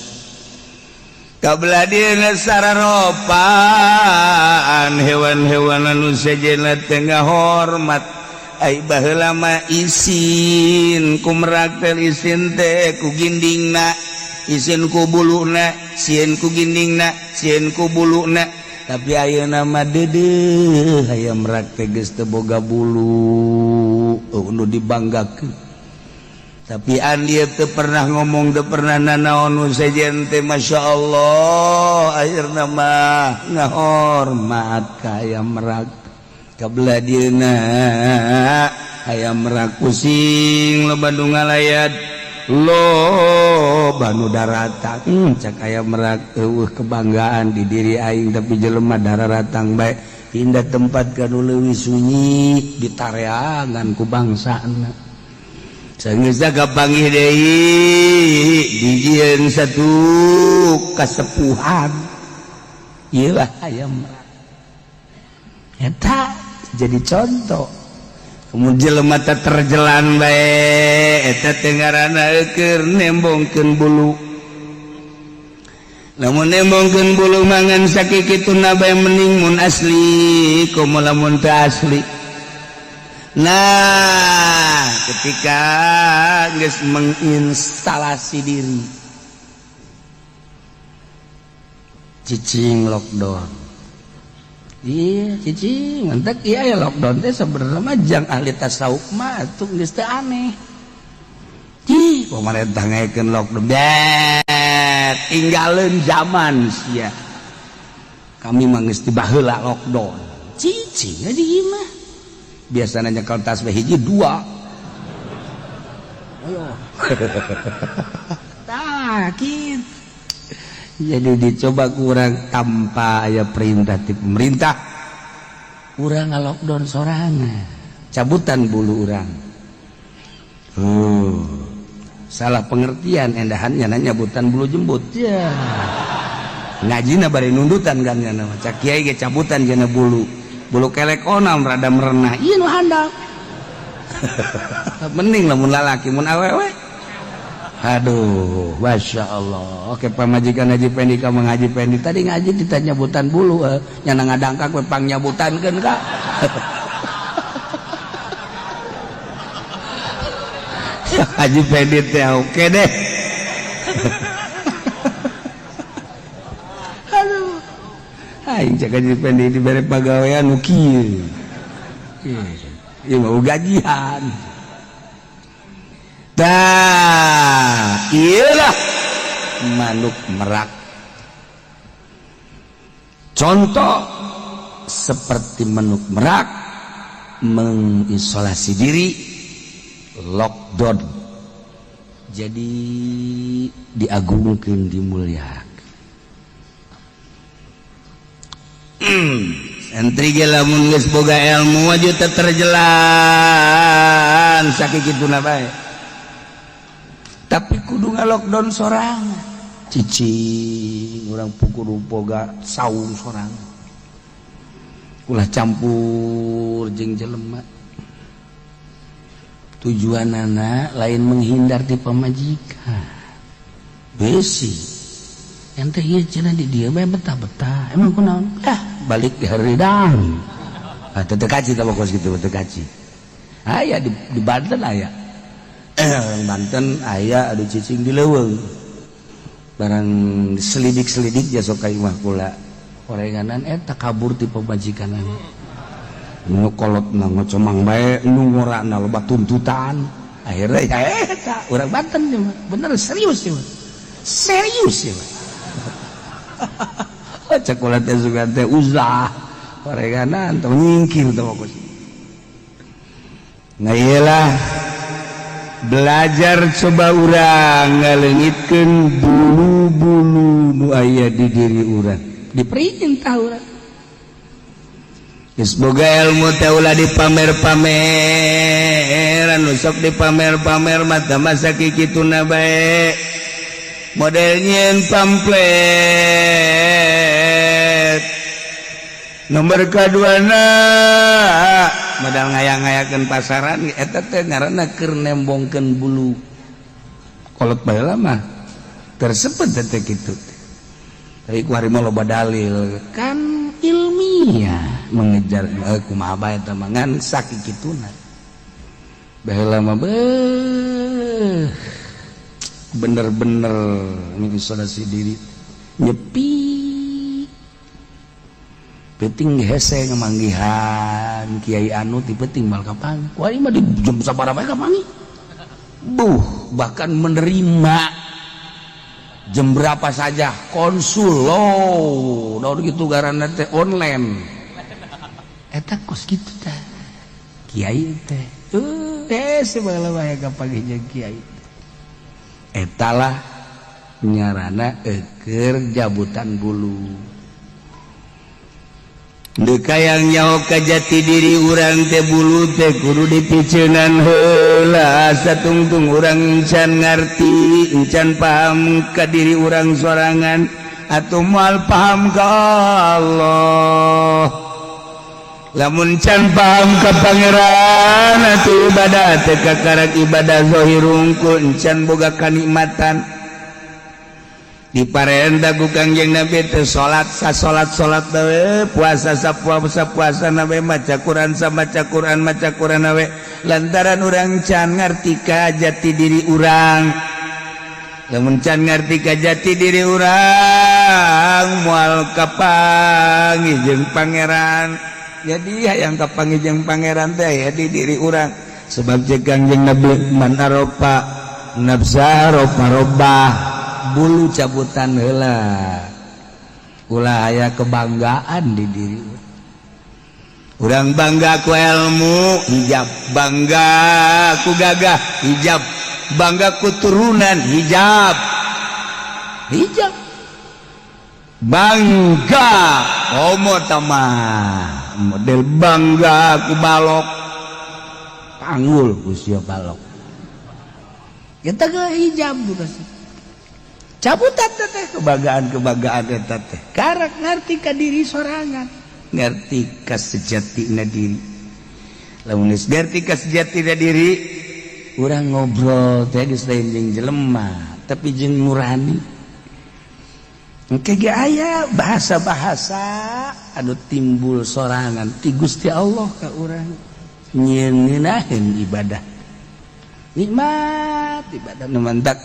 Kabelah dieuna sararopaan hewan-hewan anu sejenna teh ngahormat. Ai baheula mah isin ku merak teh, isin teh ku gindingna, isin ku buluna, sieun ku gindingna, sieun ku buluna. Tapi ayeuna mah deudeuh hayam merak teh geus teu boga bulu, oh, nu dibanggakeun. Tapi an dia teu pernah ngomong, teu pernah nanaon nu sejen teh, Masya Allah, akhirna mah ngahormat ka hayam merak. Kabelah dieuna hayam merak pusing, loba nu ngalayat, loba nu daratang. Cak hayam merak, eueuh kebanggaan di diri aing, tapi jelema dararatang bae. Pindah tempat ka nu leuwih sunyi, ditareangan ku bangsana. Sanggeus kapanggih deui, dijieun satu kasepuhan. Ieu lah hayam merak eta jadi contoh. Kemudian jelema teh terjelan bae, eta teh ngaranna keur nembongkeun bulu. Lamun nembongkeun bulu mangan sakikituna bae mending mun asli, komo lamun teu asli. Nah, ketika geus menginstalasi diri, cicing lockdown. Iya, cicing entek iya ya lockdown teh sebenarnya mah jang ahli tasawuf mah atuh geus teu aneh. Cih, pemerintah ngaekeun lockdown. Bet, tinggalin zaman sia. Kami mah geus dibaheula lockdown. Cicing di imah. Biasanya nyekel tas hiji dua. Ayo. Tah, kitu. Jadi dicoba kurang tanpa aya perintah ti pemerintah, urang lockdown sorangan, cabutan bulu urang. Salah pengertian endahannya nanya nyabutan bulu jembut ya. Ngajina bari nundutan kan nya nama cak kiai ge cabutan jana bulu bulu kelek onam rada merenah ieu nu handap. Mending lamun lalaki, mun awewe aduh, Masya Allah. Oke, pamajikan Haji Pendi ka Mang Haji Pendi tadi ngaji ditanya nyabutan bulu, nyana ngadangkak we pang nyabutankeun ka. Haji Pendi teh oke deh. Aduh. Aing cek Haji Pendi dibere pagawean nu kieu. Ieu mau gajian. Tah, iyalah manuk merak. Contoh seperti manuk merak mengisolasi diri, lockdown. Jadi diagungkeun, dimuliakan. Santri ge lamun geus boga ilmu aja teu terjelan sakituna bae. Tapi kudu nga-lockdown sorangan. Cicing urang kudu boga saung sorangan. Ulah campur jeung jelema. Tujuanana lain menghindar ti pamajikan. Besi. Ente ieu cenah di dieu bae betah-betah. Emang kunaon? Ah, balik di haridang. Ah, teu kaci tah kos kitu teu kaci. Aya di Banten aya. Banten aya adu cicing di leuweung. Barang selidik-selidik jasok ka imah kula. Orenganan eta kabur ti pamajikanana. Nu kolotna ngocomang bae, nu ngorana loba tuntutan. Akhirnya ya eta urang Banten ieu mah. Bener serius ieu mah. Serius ieu mah. Cek kula teh sugan teh uzlah. Orenganan teh nyingkir teh kos. Nah iyalah belajar coba urang ngaleungitkeun bulu-bulu nu aya di diri urang, diperintah urang. Geus boga ilmu teh ulah dipamer-pamer. Anu sok dipamer-pamer mata masa kikituna bae, model nyieun pamflet. Nomor kaduana, modal ngayang-ngayakeun pasaran. Eta teh ngaranna keur nembongkeun bulu. Kolot baheula mah tersebut teh kitu teh. Tapi ku hari mah loba dalil kan, ilmiah mengejar kumaha bae eta mah, ngan sakikituna. Baheula mah beuh, bener-bener mengisolasi diri, nyepi. Penting hese ngemanggihan kiai anu ti penting mal kapan. Wah, ini mah di jam sabaraha bae kapanggih. Buh, bahkan menerima jam berapa saja konsul lo daun gitu, garana teh online. Eta kos kitu teh kiai teh. Hese baheula bae kapanggih jeung kiai. Etalah nyarana eker jabutan bulu. Deka yang nyaho ka jati diri urang teh, bulu teh kudu dipiceunan heula. Satungtung urang encan ngarti, encan paham ka diri urang sorangan, atau moal paham ka Allah. Lamun can paham ka Pangeran, atuh ibadah teh kakarak ibadah zahir hungkul, encan boga kanikmatan. Diparenta ku Kangjeng Nabi teh salat sa salat, salat we, puasa sa puasa, puasa na we, maca Quran sa maca Quran, maca Quran we, lantaran urang can ngarti ka jati diri urang. Lamun can ngarti ka jati diri urang, moal kapanggih jeung Pangeran. Jadi hayang kapanggih jeung Pangeran teh ya di diri urang, sebab cek Kangjeng Nabi, man arofa nafsa arofa robbah. Bulu cabutan heula, ulah aya kebanggaan di diri urang. Bangga ku ilmu, hijab. Bangga ku gagah, hijab. Bangga ku turunan, hijab, hijab. Bangga homo tamah model bangga ku balok, panggul usia balok kita ke hijab juga sih. Cabutan teh kebanggaan kebanggaan eta teh, karak ngerti ka diri sorangan, ngerti ka sejatina diri. Lamun geus ngerti ka sejatina diri, urang ngobrol teh geus lain jeung jelema, tapi jeung nurani. Engke ge aya bahasa-bahasa anu timbul sorangan ti Gusti Allah ka urang, nyieun ibadah nikmat, ibadah nu mantak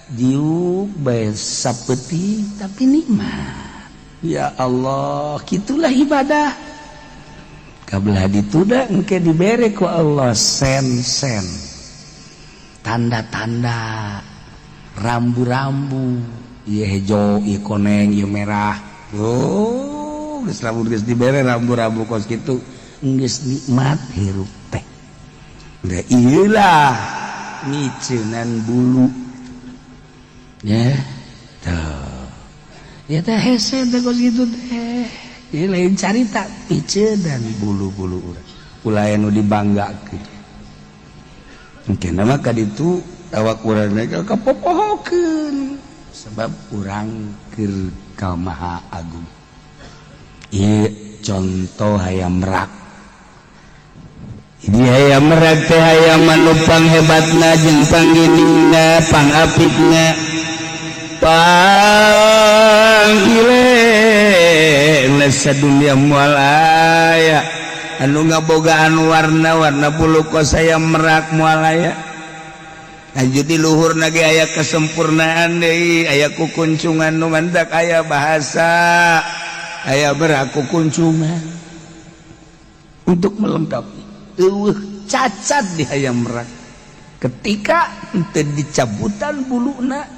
diuk bae sapeuting tapi nikmat. Ya Allah, gitulah ibadah. Kabelah dituda engke dibere ku Allah sen-sen, tanda-tanda, rambu-rambu, ieu hejo, ieu koneng, ieu merah. Oh, geus, lamun geus dibere rambu-rambu kos kitu, geus nikmat hirup teh. Da ieulah miceunan bulu ya tuh ya teh, hese teh kos kitu teh. Ieu lain carita piceunan bulu-bulu urang, ulah anu dibanggakeun. Mungkin nama kaditu awak urang kapopohokeun, sebab urang keur ka Maha Agung. Ieu contoh hayam merak. Ini hayam merak teh hayam anu panghebatna jeung pangginingna, pangapikna, panggile sadunya. Moal aya anu ngabogaan warna-warna bulu kos hayam merak, moal aya. Lanjut di luhur lagi aya kesempurnaan deui, aya kukuncungan nu mantak aya bahasa aya beraku kuncungan untuk melengkapi. Eueuh cacat di hayam merak. Ketika henteu dicabutan buluna,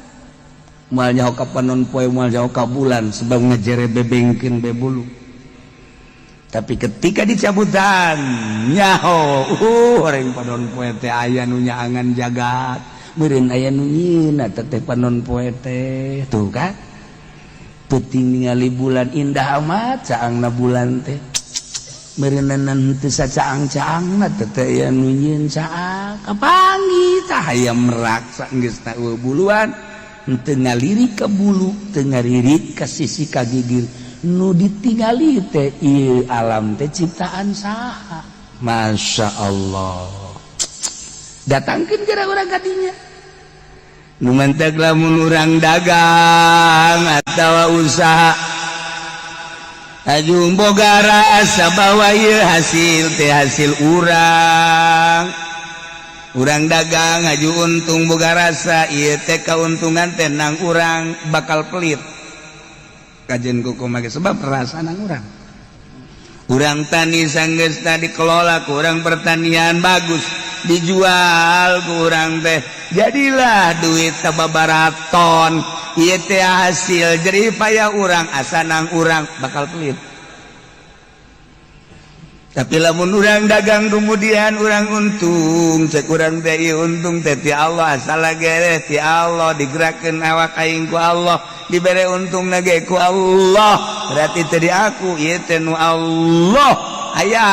moal nyaho ka panon poe, moal nyaho ka bulan, sebab ngejere bebengkeun be bulu. Tapi ketika dicabutan, nyaho orang panon poe teh aya nu nyaangan jagat, meureun aya nu nyieun eta teh panon poe teh. Tuh kan, peuting ningali bulan, indah amat caangna bulan teh. Meureunan teu sacaang-caangna teh teh aya nu nyieun caang. Kapanggih tah hayam merak geus buluan, teu ngalirik ka bulu, teu ngalirik ka sisi ka gigir. Nu ditingali teh ieu alam teh ciptaan saha? Masya Allah. Datangkeun gara urang ka dinya. Nu mantak lamun urang dagang atawa usaha ajung boga rasa bahwa ieu hasil teh hasil urang. Urang dagang aju untung, boga rasa ieu teh kauntungan teh nang urang, bakal pelit kajen kuku make sebab rasa nang urang. Urang tani, sanggeus dikelola ku urang pertanian bagus, dijual ku urang teh jadilah duit sababaraton, ieu teh hasil jerih payah urang, asa nang urang, bakal pelit. Tapi lamun urang dagang kemudian urang untung, cek urang teh ieu untung teh ti Allah, asal gere ti Allah, digerakkeun awak aing ku Allah, dibere untung ge ku Allah, berarti teh di aku, ieu teh nu Allah. Aya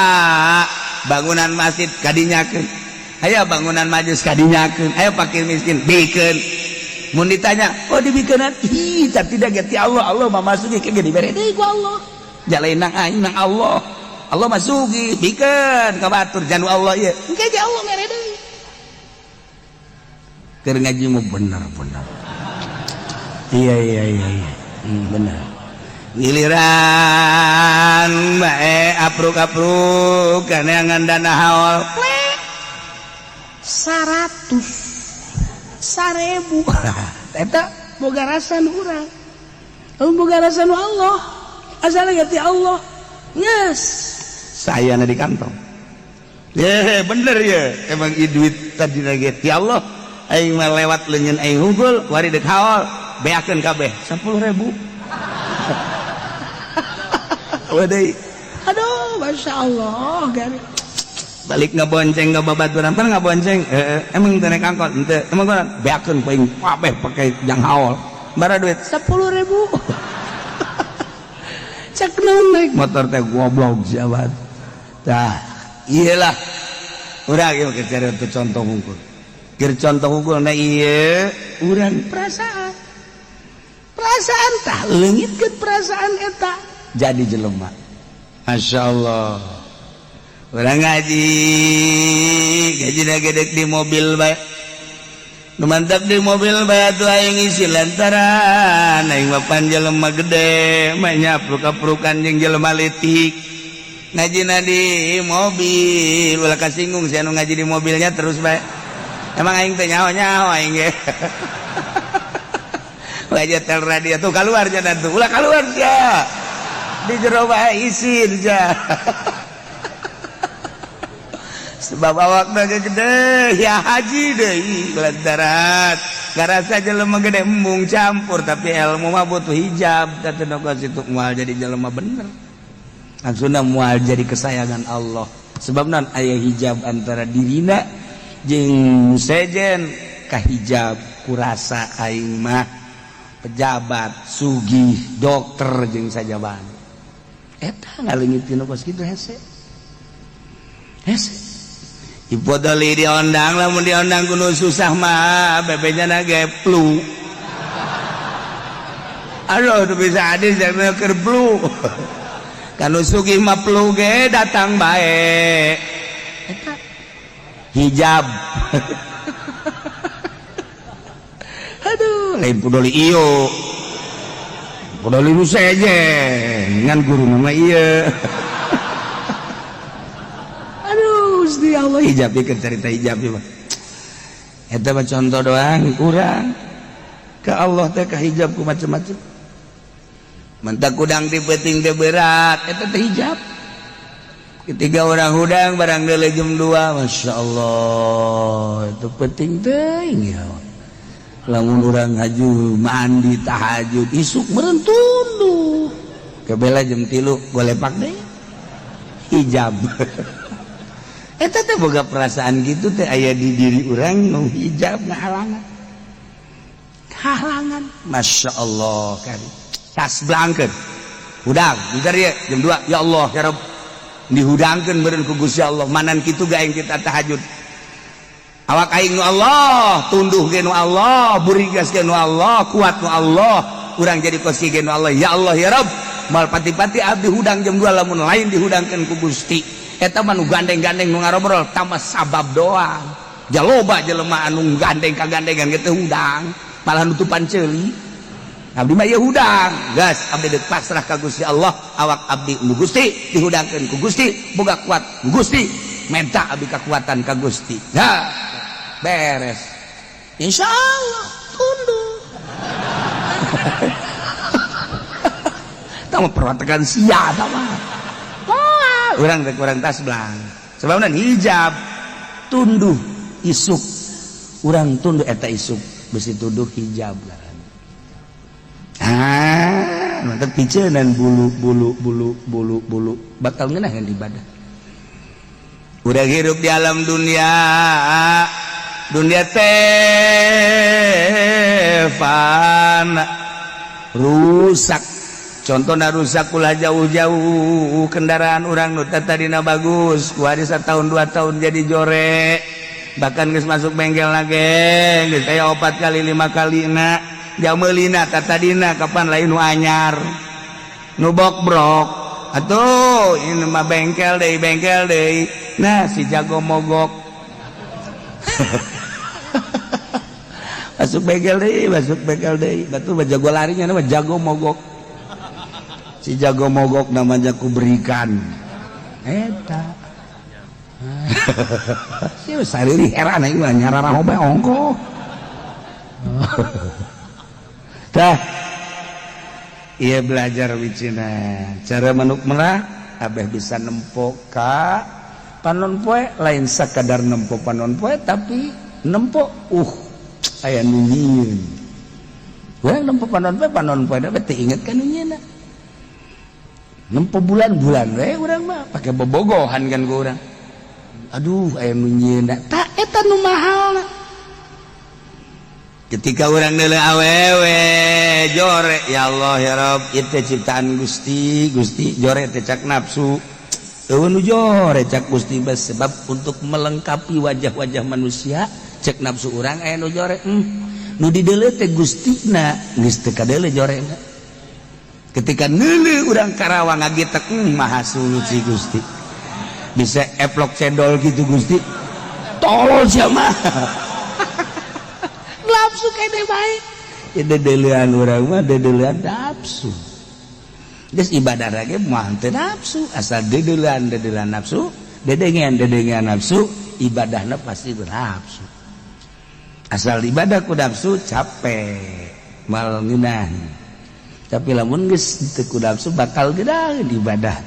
bangunan masjid kadinyakeun, aya bangunan majlis kadinyakeun, aya fakir miskin bikeun. Mun ditanya, "Oh, dibikeunan?" Ih, tapi tidak ti Allah, Allah mah masuki ke dibere deui ku Allah, jalain nang aing nang Allah, Allah masuki bikeun ka batur janu Allah ieu, engke ge Allah mere deui. Keur ngaji mu bener-bener, iya, bener. Giliran bae apruk-apruk kaneangan dana haul 100 1.000, eta boga rasa nu urang, boga rasa nu Allah, asal ti Allah, yes, saya di kantong ya bener ya, emang i duit tadi lagi ti Allah, aing mah lewat leungeun aing hungkul wari dek haul beakeun kabeh 10.000. Wadai. Aduh, masya Allah, gari. Balik ngebonceng ke babaturan pan ngabonceng, emang teu naik angkot henteu, emang kunaon beakeun paing kabeh pake jang haul bara duit 10.000, cek naon naik motor teh goblok siapa tah. Iyalah, urang ieu keur cari contoh hungkul, keur contoh hungkul. Nah, ieu urang perasaan, perasaan tah leungitkeun perasaan eta jadi jelema. Masya Allah, urang ngaji gaji gedek di mobil bae. Nu mantap di mobil bae atuh aing isi lantaran aing mah pan jelema gede mah nyapruk-aprukan jeung jelema leutik. Ngajina di mobil, ulah kasinggung sia nu ngaji di mobilnya, terus bae. Emang aing teh nyaho-nyaho aing ge. Ulah tel radio tuh keluar jangan tuh, ulah keluar sia. Di jero bae isin sia. Sebab awak gede ya haji deui lantaran ngarasa jelema gede embung campur, tapi ilmu mah butuh hijab. Teh situ moal jadi jelema bener, langsung moal jadi kesayangan Allah, sebab non aya hijab antara dirina jeung sejen kahijab kurasa aing mah pejabat sugih dokter jeung sajaban eta ngaleungit tina kos kitu hese hese. Ipodoli diondang, lamun diondang kudu susah mah bebenya na ge flu. Aduh, tuh bisa hadis jangan keur flu. Kanu sugih mah flu ge datang bae. Eta hijab. Aduh, lain pudoli iyo. Pudoli nu sejen ngan guru nama ieu. Aduh, Gusti Allah, hijab ieu cerita hijab ieu mah. Eta mah contoh doang kurang. Ke Allah teh ka hijab ku macem-macem. Mentak kudang di peuting teh berat, eta teh hijab. Ketiga orang hudang barang deuleu jam 2, Masya Allah, itu penting teuing ya. Lamun urang haju mandi tahajud isuk meureun tunduh. Kebela jam 3 golepak deh. Hijab. Eta teh boga perasaan gitu teh aya di diri urang nu hijab ngahalangan. Halangan. Masya Allah kari. Tas blangkeun. Hudang, bentar ya jam 2. Ya Allah, ya Rabb. Dihudangkeun meureun ku Gusti Allah, manan kitu ga aing kita tahajud. Awak aing nu Allah, tunduh ge nu Allah, burigas ge nu Allah, kuat nu Allah, urang jadi kos ge nu Allah. Ya Allah ya Rabb, mal pati-pati abdi hudang jam 2 lamun lain dihudangkeun ku Gusti. Eta mah nu gandeng-gandeng nu ngarobrol tambah sabab doang. Jaloba jelema anu gandeng kagandengan ge teu hudang, malah nutupan ceuli. Abdi mah ieu hudang, gas abdi deuk pasrah ka Gusti Allah, awak abdi nu Gusti dihudangkeun ku Gusti, boga kuat ku Gusti, menta abdi kekuatan ka Gusti. Nah, beres. Insya Allah tunduk. Tama perwatakan sia tama. Wah, urang teh kurang tas belang. Sebabna hijab tunduh isuk. Urang tunduh eta isuk besi tuduh hijab lah. Ah, mantap picenan bulu bulu bulu bulu bulu bakal ngeunaheun ibadah. Udah hirup di alam dunia, dunia teh fana, rusak. Contohna rusak ulah jauh-jauh, kendaraan urang nu tadina bagus, ku hari satahun 2 tahun jadi jore. Bahkan geus masuk bengkel lagi, geus aya 4 kali 5 kali na. Jamelina tadina kapan lain nu anyar nu bokbrok atuh ini mah bengkel deui nah si jago mogok masuk bengkel deui batu mah jago larinya mah jago mogok si jago mogok namanya ku berikan eta si sariri heran aing mah nyarara hobe ongkoh. Dah, iya belajar wicina cara manuk merak abeh bisa nempo ka panon poe, lain sakadar nempo panon poe tapi nempo aya nu nyieun. Urang nempo panon poe da teu inget ka nu nyieunna. Nempo bulan-bulan we urang mah pake bobogohan kan ku urang. Aduh aya nu nyieunna, tah eta nu mahalna. Ketika orang nele awewe jore, ya Allah ya Rabb, itu ciptaan Gusti, Gusti jore teh cak nafsu. Eueuh nu jore cak Gusti bas, sebab untuk melengkapi wajah-wajah manusia cek nafsu urang aya nu jore. Nu dideuleu teh Gustina geus teu kadeuleu jorena. Ketika neuleuh urang Karawang ngagitek, maha suci Gusti. Bisa eplok cendol gitu Gusti. Tolol sia mah. Nafsu kene bae. Ya dedelean urang mah dedelean nafsu. Geus ibadah lagi mah teu nafsu, asal dedelean dedelean nafsu, dedengean dedengean nafsu, ibadahna pasti bernafsu. Asal ibadah ku nafsu capek, mal ngeunah. Tapi lamun geus teu ku nafsu bakal geunah ibadah.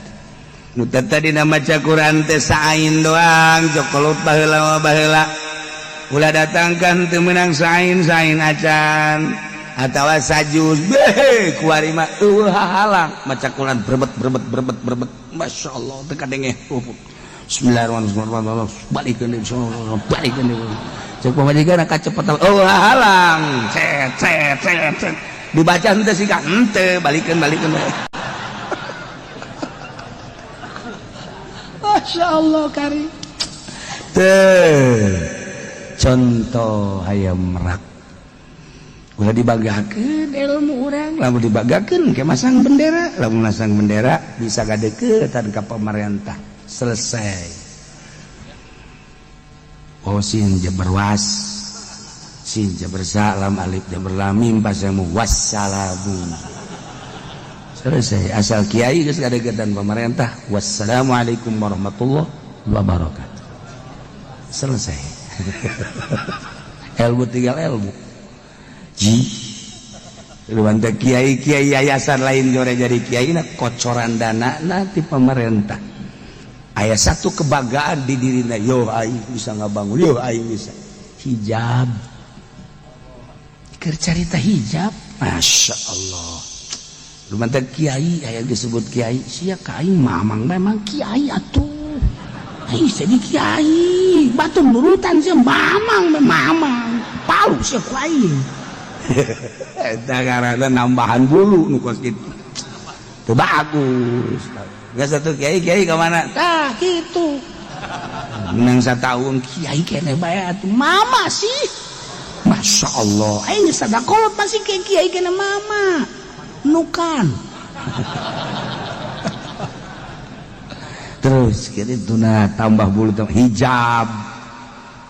Nu tadi maca Quran teh saain doang, jokolot baheula baheula. Ulah datangkan teu meunang sain-sain acan atawa sajuz beh kuari mah eueuh hahalang maca Quran berebet berebet berebet berebet masyaallah teu kadenge. Bismillahirrahmanirrahim balikeun deui balikeun deui cek pamajikan kacepetan eueuh hahalang cet cet cet cet dibaca henteu sih henteu balikeun balikeun. Masyaallah kari teh contoh hayam merak ulah dibanggakeun ilmu urang, lamun dibanggakeun ke masang bendera, lamun masang bendera bisa gadeukeutan ka pamarentah selesai. Oh sin jabar was sin jabar salam alif jabar lam mim pasamu wassalamu selesai. Asal kiai geus gadeukeutan pamarentah, wassalamualaikum warahmatullahi wabarakatuh, selesai. Ilmu tinggal ilmu. Ji luwanta kiai-kiai yayasan lain jore jadi kiai na kocoran dana na ti pemerintah. Aya satu kebanggaan di dirina, yo aing bisa ngabangun, yo aing bisa hijab. Keur carita hijab, Masya Allah. Luwanta kiai aya disebut kiai, sia ka aing mamang memang kiai atuh. Aing jadi kiai, batu nurutan sih mamang mamang, palu sih ku aing. Eta karena nambahan bulu nu kos kitu. Teu bagus. Geus atuh kiai kiai ka mana? Tah kitu. Menang satahun kiai keneh bae atuh mama sih. Masya Allah, aing geus sadakolot masih kiai kiai keneh mama. Nukan. Terus kitu nah tambah bulu tambah hijab.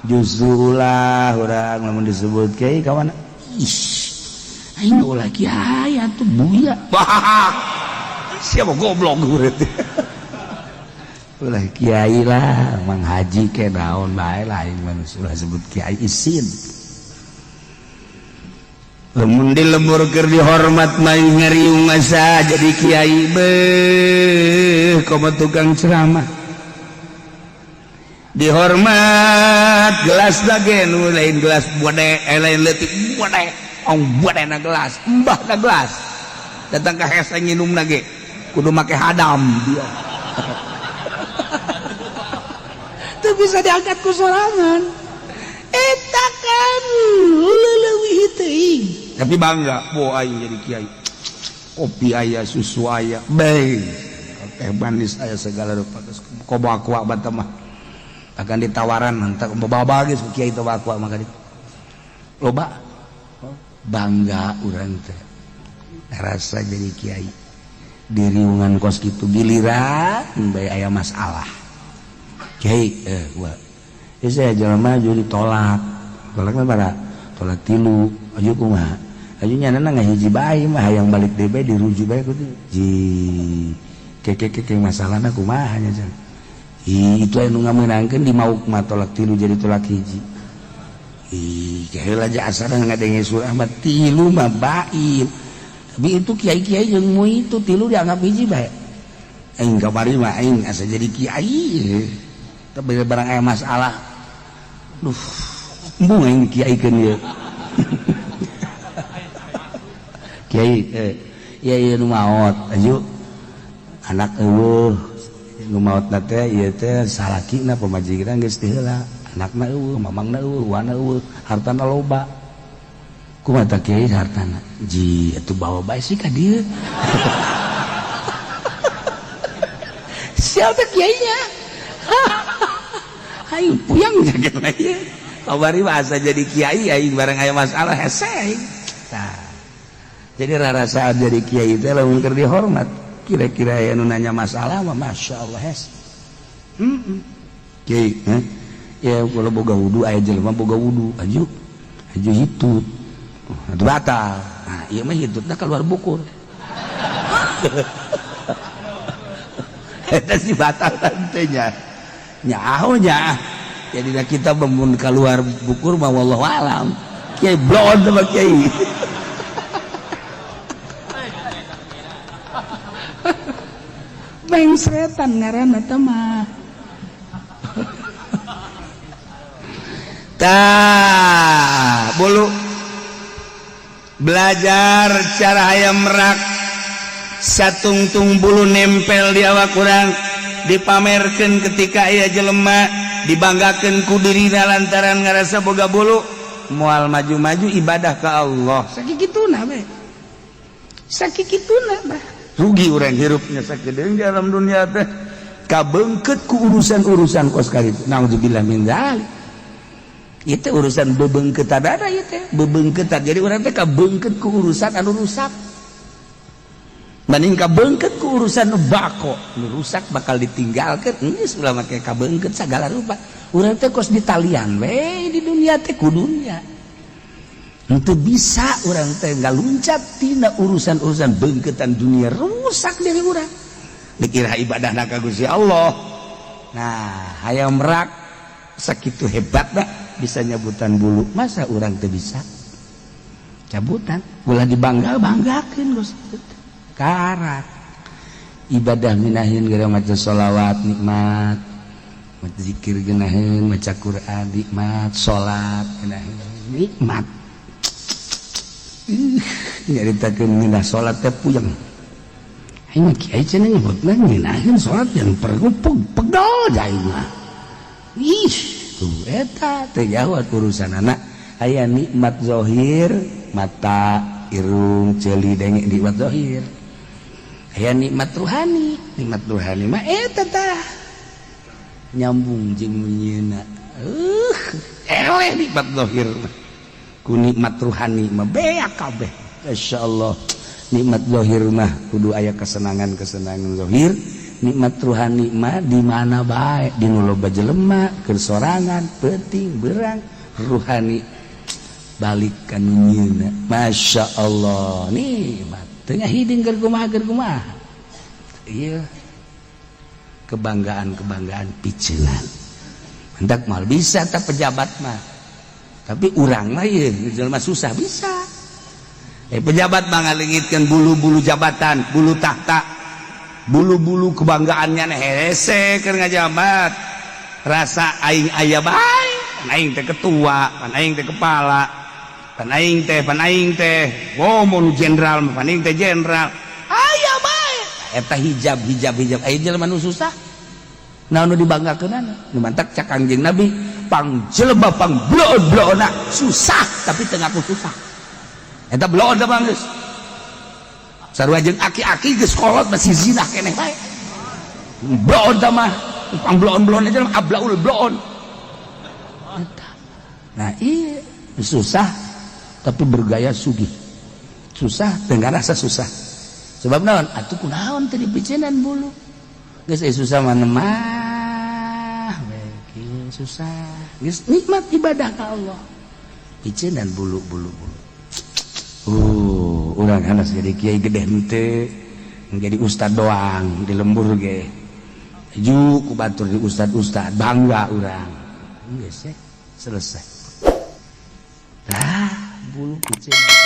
Justru ulah urang lamun disebut kiai ka mana? Ih. Aing ulah kiai atuh buya. Wah. Siapa goblok berarti. Ulah kiai lah, Mang Haji ke naon bae lah aing mah ulah sebut kiai isin. Lamun di lembur keur dihormat mah ngariung asa jadi kiai beuh komo tukang ceramah. Dihormat gelas lagi nu lain gelas bode, lain leutik bode. Ong bode na gelas, embah na gelas. Datang ka hese nginum lagi kudu make hadam dia. Teu bisa diangkat ku sorangan. Eta kan leuwih teuing. Tapi bangga, bo aing jadi kiai. Kopi aya, susu aya, bae. Teh manis aya segala rupa. Komo aqua bata mah. Akan ditawaran entak bawa geus kiai teh aqua mah ka ditu. Loba bangga urang teh. Rasa jadi kiai. Diriungan kos kitu giliran bae aya masalah. Kiai gua. Ya saya jelema maju ditolak. Tolakna bara tolak tilu, aju kumaha? Aju nyanana ngahiji bae mah hayang balik deui bae dirujuk bae kudu. Ji keke masalahna kumaha nya cenah. Ih itu anu ngamenangkeun di mauk mah tolak tilu jadi tolak hiji. Ih heula aja asana ngadenge surah mah tilu mah bain. Tapi itu kiai-kiai jeung mu itu tilu dianggap hiji bae. Aing kamari mah aing asa jadi kiai. Tapi barang aya masalah. Duh, embung aing dikiaikeun ieu. Kiai ieu ieu nu maot aju anak eueuh nu maotna teh ieu teh salakina pamajikan geus teu heula. Anakna eueuh, mamangna eueuh, wana eueuh, hartana loba. Kumaha tah kiai hartana? Ji atuh bawa bae sih ka dieu. Siapa kiainya? Aing puyang jaga ieu. Kamari mah asa jadi kiai aing bareng aya masalah hese aing. Tah. Jadi rarasaan jadi kiai teh lamun keur dihormat, kira-kira aya nu nanya masalah mah masyaallah hese. Heeh. Kiai, heh. Ya kalau boga wudu aya jelema boga wudu aju aju hitut. Atuh batal. Nah, ieu mah hitutna keluar bukur. Eta sih batal teh nya. Nyaho nya. Jadi kita mun keluar bukur mah wallahu alam. Kiai blon sama kiai. Mengsretan ngaranna teh mah. Tah, bulu belajar cara hayam merak satungtung bulu nempel di awak urang dipamerkeun ketika aya jelema dibanggakeun ku dirina lantaran ngarasa boga bulu moal maju-maju ibadah ka Allah. Sakituna we. Sakituna bah. Rugi urang hirupnya sakedeung di alam dunia teh kabeungkeut ku urusan-urusan kos kitu. Naudzubillah min dzalik. Itu urusan bebeungkeutan ada ieu teh, bebeungkeutan. Jadi urang teh kabeungkeut ku urusan anu rusak. Banding kabeungkeut ku urusan nu bako, nu rusak bakal ditinggalkeun. Geus ulah make kabeungkeut sagala rupa. Urang teh kos ditalian we di dunia teh ku dunia. Henteu bisa urang teh ngaluncat tina urusan-urusan beungkeutan dunia rusak diri urang. Dikira ibadahna ka Gusti Allah. Nah, hayam merak sakitu hebatna bisa nyabutan bulu, masa urang teu bisa cabutan? Ulah dibangga-banggakeun geus karak. Ibadah minahin gara maca sholawat nikmat, maca zikir geunaheun, maca Quran nikmat, salat geunaheun nikmat. Nyaritakeun ngeunah salat teh puyeng. Aing mah kiai cenah nyebutna ngeunaheun salat yang perlu pegel aing mah. Ih, tuh eta teh jauh urusan anak. Aya nikmat zahir, mata, irung, ceuli, denge nikmat zahir. Aya nikmat ruhani. Nikmat ruhani mah eta tah nyambung jeung nu eleh. Nikmat zahir ku nikmat ruhani mah beak kabeh, insyaallah. Nikmat zahir mah kudu aya kesenangan-kesenangan zahir. Nikmat ruhani mah di mana bae, di nu loba jelema, keur sorangan, peuting berang, ruhani balik ka nu nyieunna. Masya Allah, nikmat teu hiding. Keur kumaha, keur kumaha ieu kebanggaan-kebanggaan piceunan. Hendak mal bisa tak pejabat mah, tapi urang mah ieu jelema susah bisa. Pejabat mah ngalengitkeun bulu-bulu jabatan, bulu tahta, bulu-bulu kebanggaannya. Hese keur ngajabat, rasa aing aya bae, pan aing teh ketua, pan aing teh kepala, pan aing teh, pan aing teh, oh, mun jenderal mah pan aing teh jenderal, aya bae eta hijab, hijab, hijab. Aya jelema nu susah, naon nu dibanggakeunana? Nu mantak cak Kangjeng Nabi, pang jelema pang bloon-bloonna susah tapi teu ngaku susah. Eta bloon teh bang, geus sarua jeung aki-aki geus kolot masih zina keneh bae. Bloon teh mah pang bloon-bloon aja, ablaul bloon. Nah iya, susah tapi bergaya sugih, susah dengan rasa susah. Sebab naon atuh, kunaon teh dipiceunan bulu? Geus susah mah mah susah, geus nikmat ibadah ka Allah, piceunan bulu, bulu, bulu. Urang hanas jadi kiai gede henteu, jadi ustad doang di lembur ge ju ku batur di ustad-ustad, bangga urang. Geus selesai. Tah, bulu piceunan.